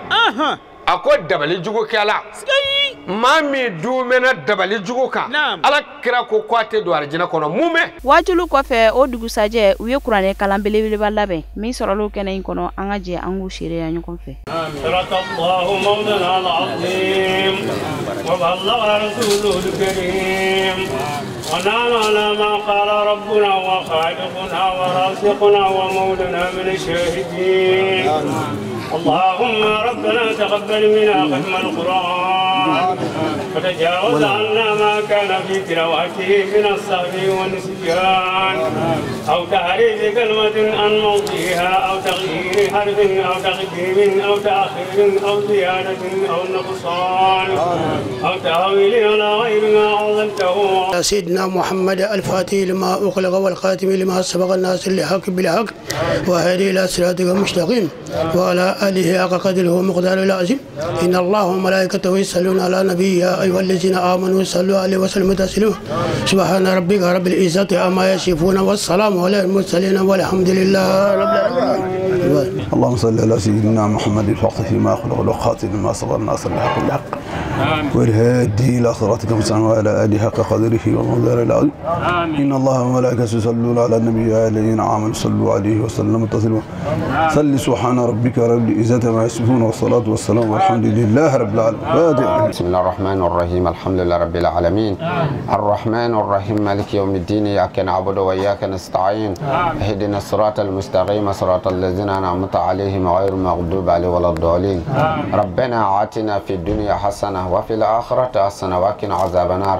A ko dabali jugukɛla. Maa min dumɛna dabali jugu kan. Ala kira ko k'a tɛ don arijinɛ kɔnɔ mun bɛ. Waajulu kɔfɛ o dugusajɛ u ye kuranɛ kalan belebeleba labɛn min sɔrɔla o kɛnɛ in kɔnɔ an ka jɛ an k'u seereya ɲɔgɔn fɛ. ونحن على ما قال ربنا وخالقنا ورازقنا ومولانا من الشاهدين. اللهم ربنا تقبل منا ختم القرآن وتجاوز عنا ما كان في تلاوته من السهو والنسيان أو تحريف كلمة عن موضعها أو تغيير حرف أو تقديم أو تأخير أو زيادة أو نقصان أو تأويل على غير ما أنزلته. سيدنا محمد الفاتح لما أغلق والخاتم لما سبق الناصر للحق بالحق وهدي إلى صراطك المستقيم وعلى آله حق قدره ومقداره العظيم. إن الله وملائكته يصلون على النبي يا أيها الذين آمنوا صلوا عليه وسلموا تسليما. سبحان ربك رب العزة عما يصفون والسلام على المرسلين والحمد لله رب العالمين. اللهم صل على سيدنا محمد الفاتح لما أغلق والخاتم لما سبق الناصر للحق بالحق والهادي إلى صراطك المستقيم وعلى آله حق قدره ومقداره العظيم. إن الله وملائكته يصلون على النبي يا الذين آمنوا صلوا عليه وسلموا تسليما. صل سبحان ربك رب العزة عما يصفون والصلاة والسلام والحمد لله رب العالمين. بسم الله الرحمن الرحيم. الحمد لله رب العالمين الرحمن الرحيم مالك يوم الدين إياك نعبد وإياك نستعين اهدنا الصراط المستقيم صراط الذين أنعمت عليهم غير المغضوب عليهم ولا الضالين. ربنا آتنا في الدنيا حسنة وفي الآخرة حسنة وقنا عذاب النار.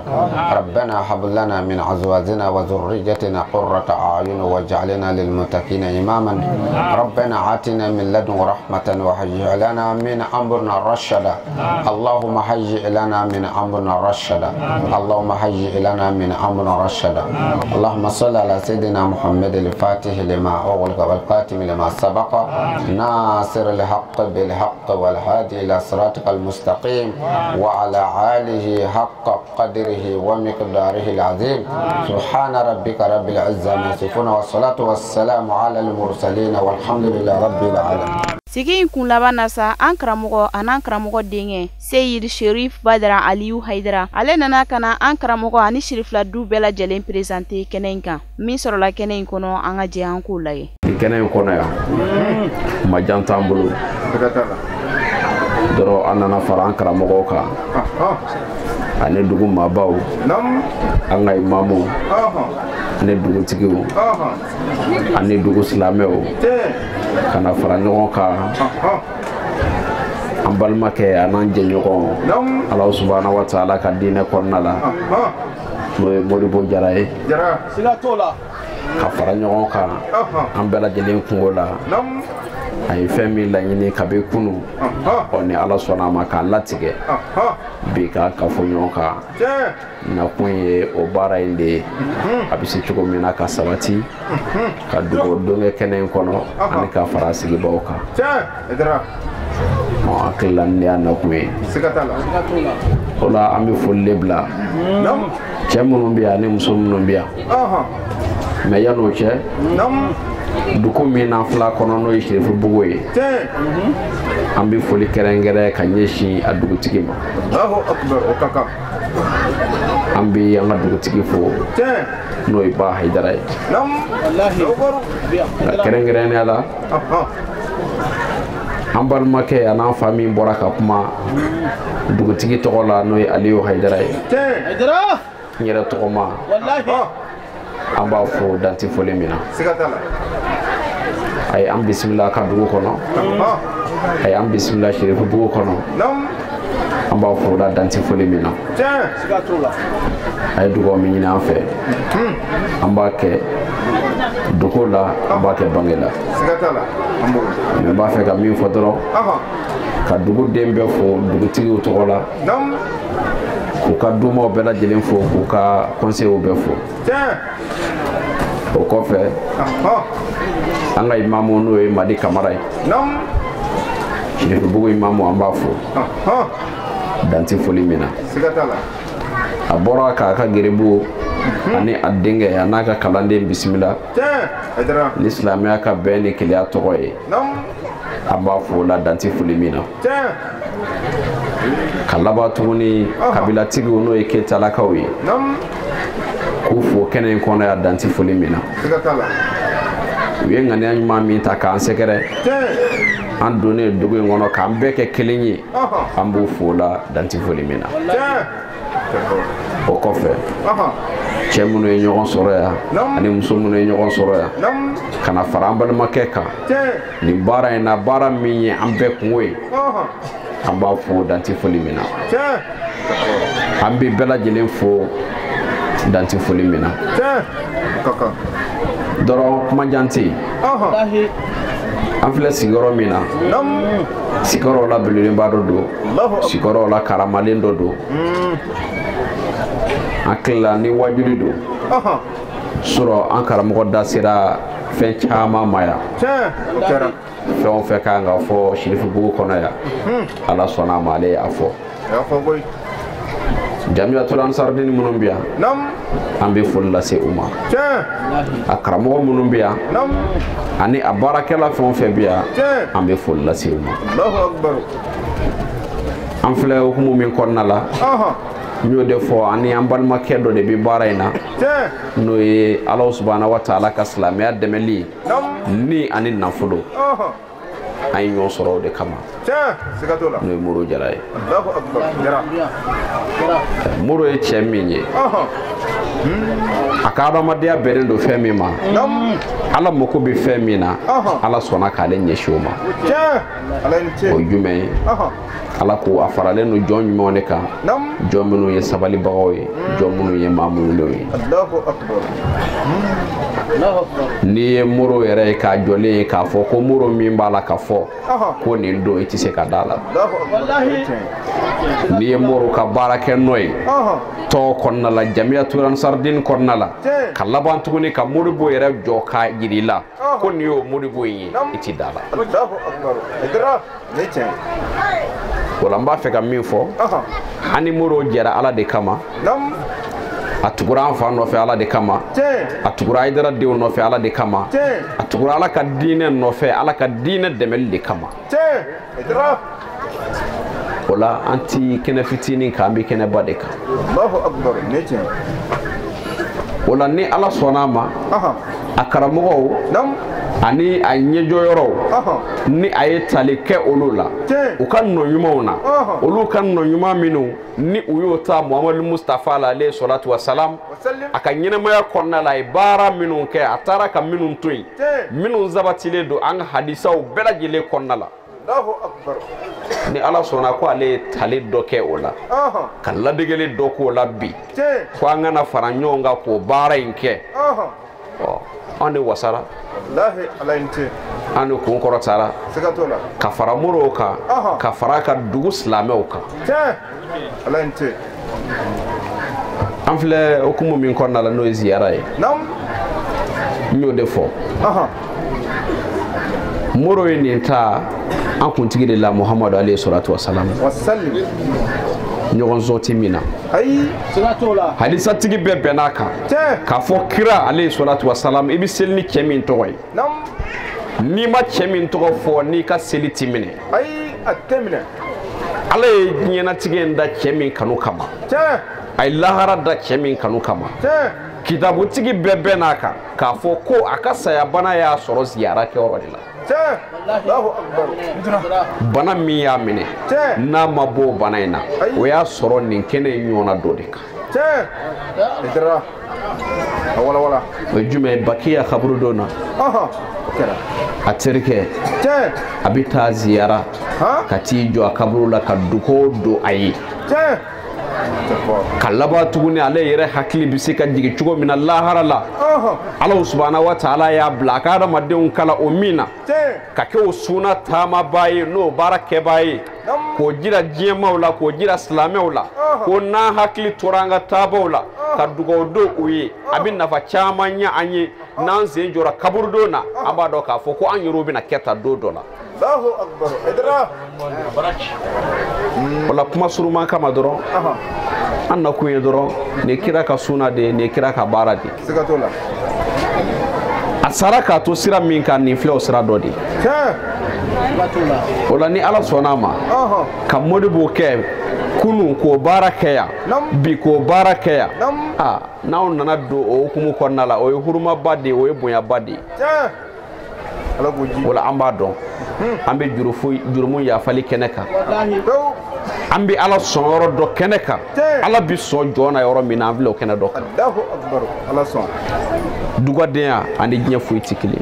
ربنا هب لنا من أزواجنا وذريتنا قرة أعين واجعلنا للمتقين إماما. ربنا آتنا من لدنك رحمة وهيئ لنا من أمرنا رشدا. اللهم هيئ لنا من أمرنا رشدا. اللهم هيئ لنا من أمرنا رشدا. اللهم صل على سيدنا محمد الفاتح لما أغلق والخاتم لما سبق ناصر الحق بالحق والهادي إلى صراطك المستقيم وعلى آله حق قدره ومقداره العظيم. سبحان ربك رب العزة عما يصفون والصلاة والسلام على المرسلين والحمد لله رب العالمين. Sigi in kun laban na sa an karamɔgɔ a n'an karamɔgɔ denkɛ Seyid Sherif Badara Aliyu Hayidara ale nana ka na an karamɔgɔ ani Sherifila du bɛɛ lajɛlen présenter kɛnɛ in kan. Min sɔrɔla kɛnɛ in kɔnɔ an ka jɛ an k'o lajɛ. Nin kɛnɛ in kɔnɔ yan ma jan t'an bolo dɔrɔn an nana fara an karamɔgɔw kan ani dugu maabaw an ka imamuw ani dugutigiw ani dugu silamɛw ka na fara ɲɔgɔn kan an balimakɛ an'an jɛɲɔgɔn Alahu subahana wa taala ka diinɛ kɔnɔna la n'o ye Modibo Jara ye ka fara ɲɔgɔn kan an bɛɛ lajɛlen kungo la. A ye fɛn min laɲini kabi kunu ɔ ni Ala sɔnna a ma k'a latigɛ bi k'a kafo ɲɔgɔn kan nakun ye o baara in de ye a bɛ se cogo min na ka sabati ka dugawu don kɛ kɛnɛ in kɔnɔ ani ka fara sigibaw kan. Ɔ hakili la nin de y'a nakun ye. O la an bɛ foli de bila cɛ minnu bɛ yan ani muso minnu bɛ yan mɛ yan'o cɛ dugu min n'an fila kɔnɔ n'o ye Sirifubugu ye an bɛ foli kɛrɛnkɛrɛn ka ɲɛsin a dugutigi ma. An bɛ an ka dugutigi fo n'o ye Ba Hayidara ye. Nka kɛrɛnkɛrɛnnenya la an balimakɛ a n'an fa min bɔra ka kuma dugutigi tɔgɔ la n'o ye Aliyu Hayidara ye n yɛrɛ tɔgɔ ma an b'a fo danti foli min na. A ye an bisimila ka dugu kɔnɔ a ye an bisimila Sirifubugu kɔnɔ an b'a fo la danti foli min na. A ye dugawu min ɲini an fɛ an b'a kɛ dugu la an b'a kɛ bange la. Mɛ n b'a fɛ ka min fɔ dɔrɔn ka dugu den bɛɛ fo dugutigiw tɔgɔ la k'u ka dumaw bɛɛ lajɛlen fo k'u ka conseils bɛɛ fo. O kɔfɛ an ka imamu n'o ye Madi Kamara ye Sirifubugu imamu an b'a fo danti foli min na. A bɔra k'a ka geribu ani a denkɛ a n'a ka kalanden bisimila ni silamɛya ka bɛn ni kelenya tɔgɔ ye an b'a fo la danti foli min na. Ka laban tuguni kabilatigiw n'o ye Keyitalakaw ye k'u fo kɛnɛ in kɔnɔ yan danti foli min na. U ye ŋaniya ɲuman min ta k'an sɛgɛrɛ an donnen dugu in kɔnɔ k'an bɛɛ kɛ kelen ye an b'u fo la danti foli min na. O kɔfɛ cɛ minnu ye ɲɔgɔn sɔrɔ yan ani muso minnu ye ɲɔgɔn sɔrɔ yan ka na fara an balimakɛ kan nin baara in na baara min ye an bɛɛ kungo ye an b'a fo danti foli min na. An bɛ bɛɛ lajɛlen fo danti foli min na. Dɔrɔn kuma jan tɛ yen. An filɛ sigiyɔrɔ min na sigiyɔrɔ la belebeleba dɔ don sigiyɔrɔ la karamalen dɔ don an tilala ni wajuli don sɔrɔ an karamɔgɔ da sera fɛn caman ma yan fɛn o fɛn kan ka fɔ Sirifubugu kɔnɔ yan Ala sɔnna a ma ale y'a fɔ. Jamiyatul Ansardini minnu bɛ yan an bɛ foli lase u ma a karamɔgɔ minnu bɛ yan ani a baarakɛla fɛn o fɛn bɛ yan an bɛ foli lase u ma. An filɛ hukumu min kɔnɔna la, n y'o de fɔ, ani an balimakɛ dɔ de bɛ baara in na, n'o ye Ala subahana wa taala ka silamɛya dɛmɛli ni ani nafolo. An ye ɲɔgɔn sɔrɔ o de kama, n'o ye Moro Jara ye. Moro ye cɛ min ye, a ka adamadenya bɛnnen don fɛn min ma, Ala mako bɛ fɛn min na, Ala sɔnna k'ale ɲɛsin o ma. O ye jumɛn ye? Ala ko a faralen don jɔn ɲumanw de kan, jɔn minnu ye sabalibagaw ye, jɔn minnu ye maa muɲulenw ye. N'i ye Moro yɛrɛ ye k'a jɔlen ye k'a fɔ ko Moro min b'a la ka fɔ ko nin don, i tɛ se ka da la. N'i ye Moro ka baara kɛ nɔ ye tɔn kɔnɔna la, Jamiyatu Ansardine kɔnɔna la, ka laban tuguni ka Modibo yɛrɛ jɔ k'a jira i la ko nin y'o Modibo in ye, i ti da la. O la n b'a fɛ ka min fɔ, an ni Moro jɛra Ala de kama, a tugura an fa nɔfɛ Ala de kama, a tugura Hayidara denw nɔfɛ Ala de kama, a tugura Ala ka diinɛ nɔfɛ, Ala ka diinɛ dɛmɛli de kama. O la an ti kɛnɛ fitinin kan, an bɛ kɛnɛba de kan. O la ni Ala sɔnna a ma, a karamɔgɔw ani a ɲɛjɔyɔrɔw, ni a ye tali kɛ olu la, u ka nɔ ɲumanw na, olu ka nɔ ɲuman minnu ni u y'o ta Muhamadu Mustafa la alayhi salatu wa salam, a ka ɲɛnamaya kɔnɔna la, a ye baara minnu kɛ, a taara ka minnu to yen, minnu sabatilen don an ka hadisaw bɛɛ lajɛlen kɔnɔna la. Ni Ala sɔnna ko ale ye tali dɔ kɛ o la, ka ladegeli dɔ k'o la bi, ko an kana fara ɲɔgɔn kan k'o baara in kɛ. Ɔ, an de wasara, an de kun kɔrɔtara ka fara Morow kan, ka fara ka dugu silamɛw kan. An filɛ hukumu min kɔnɔna la, n'o ye ziyara ye, n y'o de fɔ. Moro ye nin ta an kuntigi de la, Muhamadu alayhi salatu wa salam, ɲɔgɔn sɔn ti min na. Hadisatigi bɛɛ bɛnn'a kan k'a fɔ kira alayhi salatu wa salam, i bɛ seli ni cɛ min tɔgɔ ye, n'i ma cɛ min tɔgɔ fɔ, n'i ka seli ti minɛ. Ala ye diɲɛnatigɛ in da cɛ min kanu kama, a ye lahara da cɛ min kanu kama, kitabutigi bɛɛ bɛnn'a kan k'a fɔ ko a ka sayabana y'a sɔrɔ ziyara kɛyɔrɔ de la. Bana min y'a minɛ, n'a ma bɔ o bana in na, o y'a sɔrɔ nin kɛnɛ in ɲɔgɔnna dɔ de kan. O ye jumɛn ye? Bakiya kaburudon na, a terikɛ a bɛ taa ziyara ka t'i jɔ a kaburu la ka dugawu don a ye, ka laban tuguni ale yɛrɛ hakili bɛ se ka jigin cogo min na lahara la. Ala subahana wa taala y'a bila a ka adamadenw kala o min na, ka kɛ o sunna taamabaa ye, n'o baara kɛbaa ye, k'o jira diɲɛmaaw la, k'o jira silamɛw la, ko n'an hakili tora an ka taabaw la ka dugawu don u ye, a bɛ nafa caman ɲɛ an ye. N'an sen jɔra kaburudon na, an b'a dɔn k'a fɔ ko an yɛrɛw bɛna kɛ tan don dɔ la. O la kuma suruman kama dɔrɔn, an nakun ye dɔrɔn nin kira ka sunna de ye, nin kira ka baara de ye. A sara k'a to sira min kan, nin filɛ o sira dɔ de ye. O la ni Ala sɔnna a ma, ka Modibo kɛ kunun k'o baara kɛ yan, bi k'o baara kɛ yan, aa n'aw nana don o hukumu kɔnɔna la, o ye hurumaba de ye, o ye bonyaba de ye. O la an b'a dɔn an bɛ jurumu yafali kɛnɛ kan, an bɛ Ala sɔn yɔrɔ dɔ kɛnɛ kan, Ala bɛ sɔn jɔn na yɔrɔ min na, an filɛ o kɛnɛ dɔ kan. Dugadenya ani diɲɛ foyi tɛ kelen ye.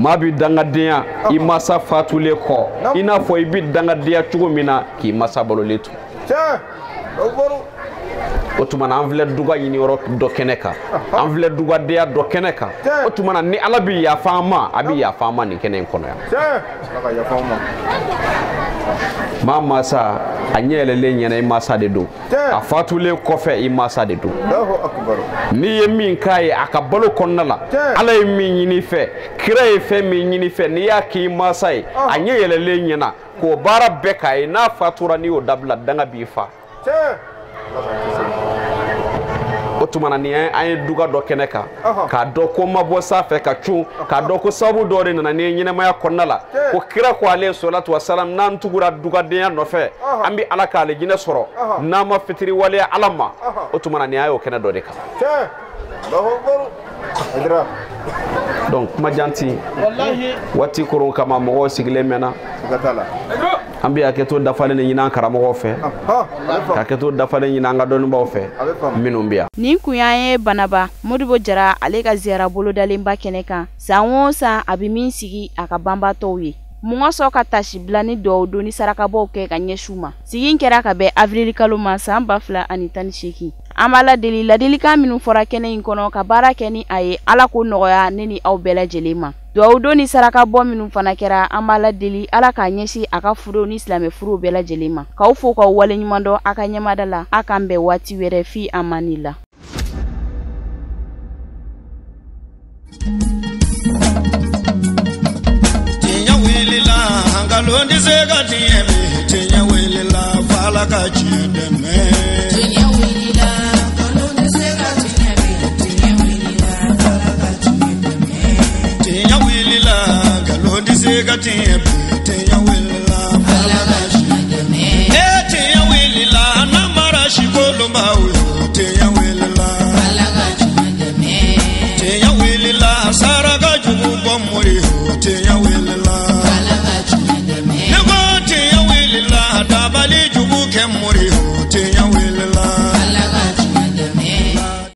Maa bɛ dangadenya i masa fatulen kɔ, i n'a fɔ i bɛ dangadenya cogo min na k'i masa balolen to. O tuma na an filɛ duga ɲini yɔrɔ dɔ kɛnɛ kan, an filɛ dugadenya dɔ kɛnɛ kan. O tuma na ni Ala bɛ yafa an ma, a bɛ yafa an ma nin kɛnɛ in kɔnɔ yan. Maa masa a ɲɛ yɛlɛlen ɲɛna, i masa de don, a fatulen kɔfɛ i masa de don. N'i ye min k'a ye a ka balo kɔnɔna la, Ala ye min ɲini i fɛ, kira ye fɛn min ɲini i fɛ, n'i y'a k'i masa ye a ɲɛ yɛlɛlen ɲɛna k'o baara bɛɛ k'a ye, n'a fatura n'i y'o dabila, danga b'i fa. O O tuma na nin an ye duga dɔ kɛnɛ kan k'a dɔn ko ma bɔ sanfɛ ka cun, k'a dɔn ko sababu dɔ de nana ni ɲɛnamaya kɔnɔna la. Ko kira ko ale salatu wa salam, n'an tugura dugadenya nɔfɛ an bɛ Ala k'ale jinɛ sɔrɔ, n'an ma fitiri waleya Ala ma. O tuma na nin y'o kɛnɛ dɔ de kan. Donc kuma janti waati koron kama mɔgɔw sigilen mɛnna. An bɛ hakɛto dafalen de ɲini an karamɔgɔw fɛ, ka hakɛto dafalen ɲini an ka dɔnnibaaw fɛ minnu bɛ yan. Nin kun y'an ye Banaba Modibo Jara ale ka ziyara bolodalenba kɛnɛ kan. San o san a bɛ min sigi a ka banbaatɔw ye. Mun ka sɔrɔ ka tasi bila ni duwawu don ni sarakabɔw kɛ ka ɲɛsin u ma. Sigi kɛra ka bɛn avril kalo ma san 2018. An b'a ladeli ladilikan minnu fɔra kɛnɛ in kɔnɔ ka baara kɛ ni a ye, Ala k'o nɔgɔya ne ni aw bɛɛ lajɛlen ma. Duwawu don ni sarakabɔ minnu fana kɛra, an b'a ladeli Ala k'a ɲɛsin a ka furuw ni silamɛ furuw bɛɛ lajɛlen ma. K'aw fo k'aw waleɲuman dɔn a ka ɲɛmada la. A k'an bɛn waati wɛrɛ fi amani la. Nkalon tɛ se ka tiɲɛ bi, tiɲɛ wulila f'Ala ka tiɲɛ dɛmɛ. Tiɲɛ wulila, nkalon tɛ se ka tiɲɛ bi, tiɲɛ wulila f'Ala ka tiɲɛ dɛmɛ. Tiɲɛ wulila, nkalon tɛ se ka tiɲɛ bi.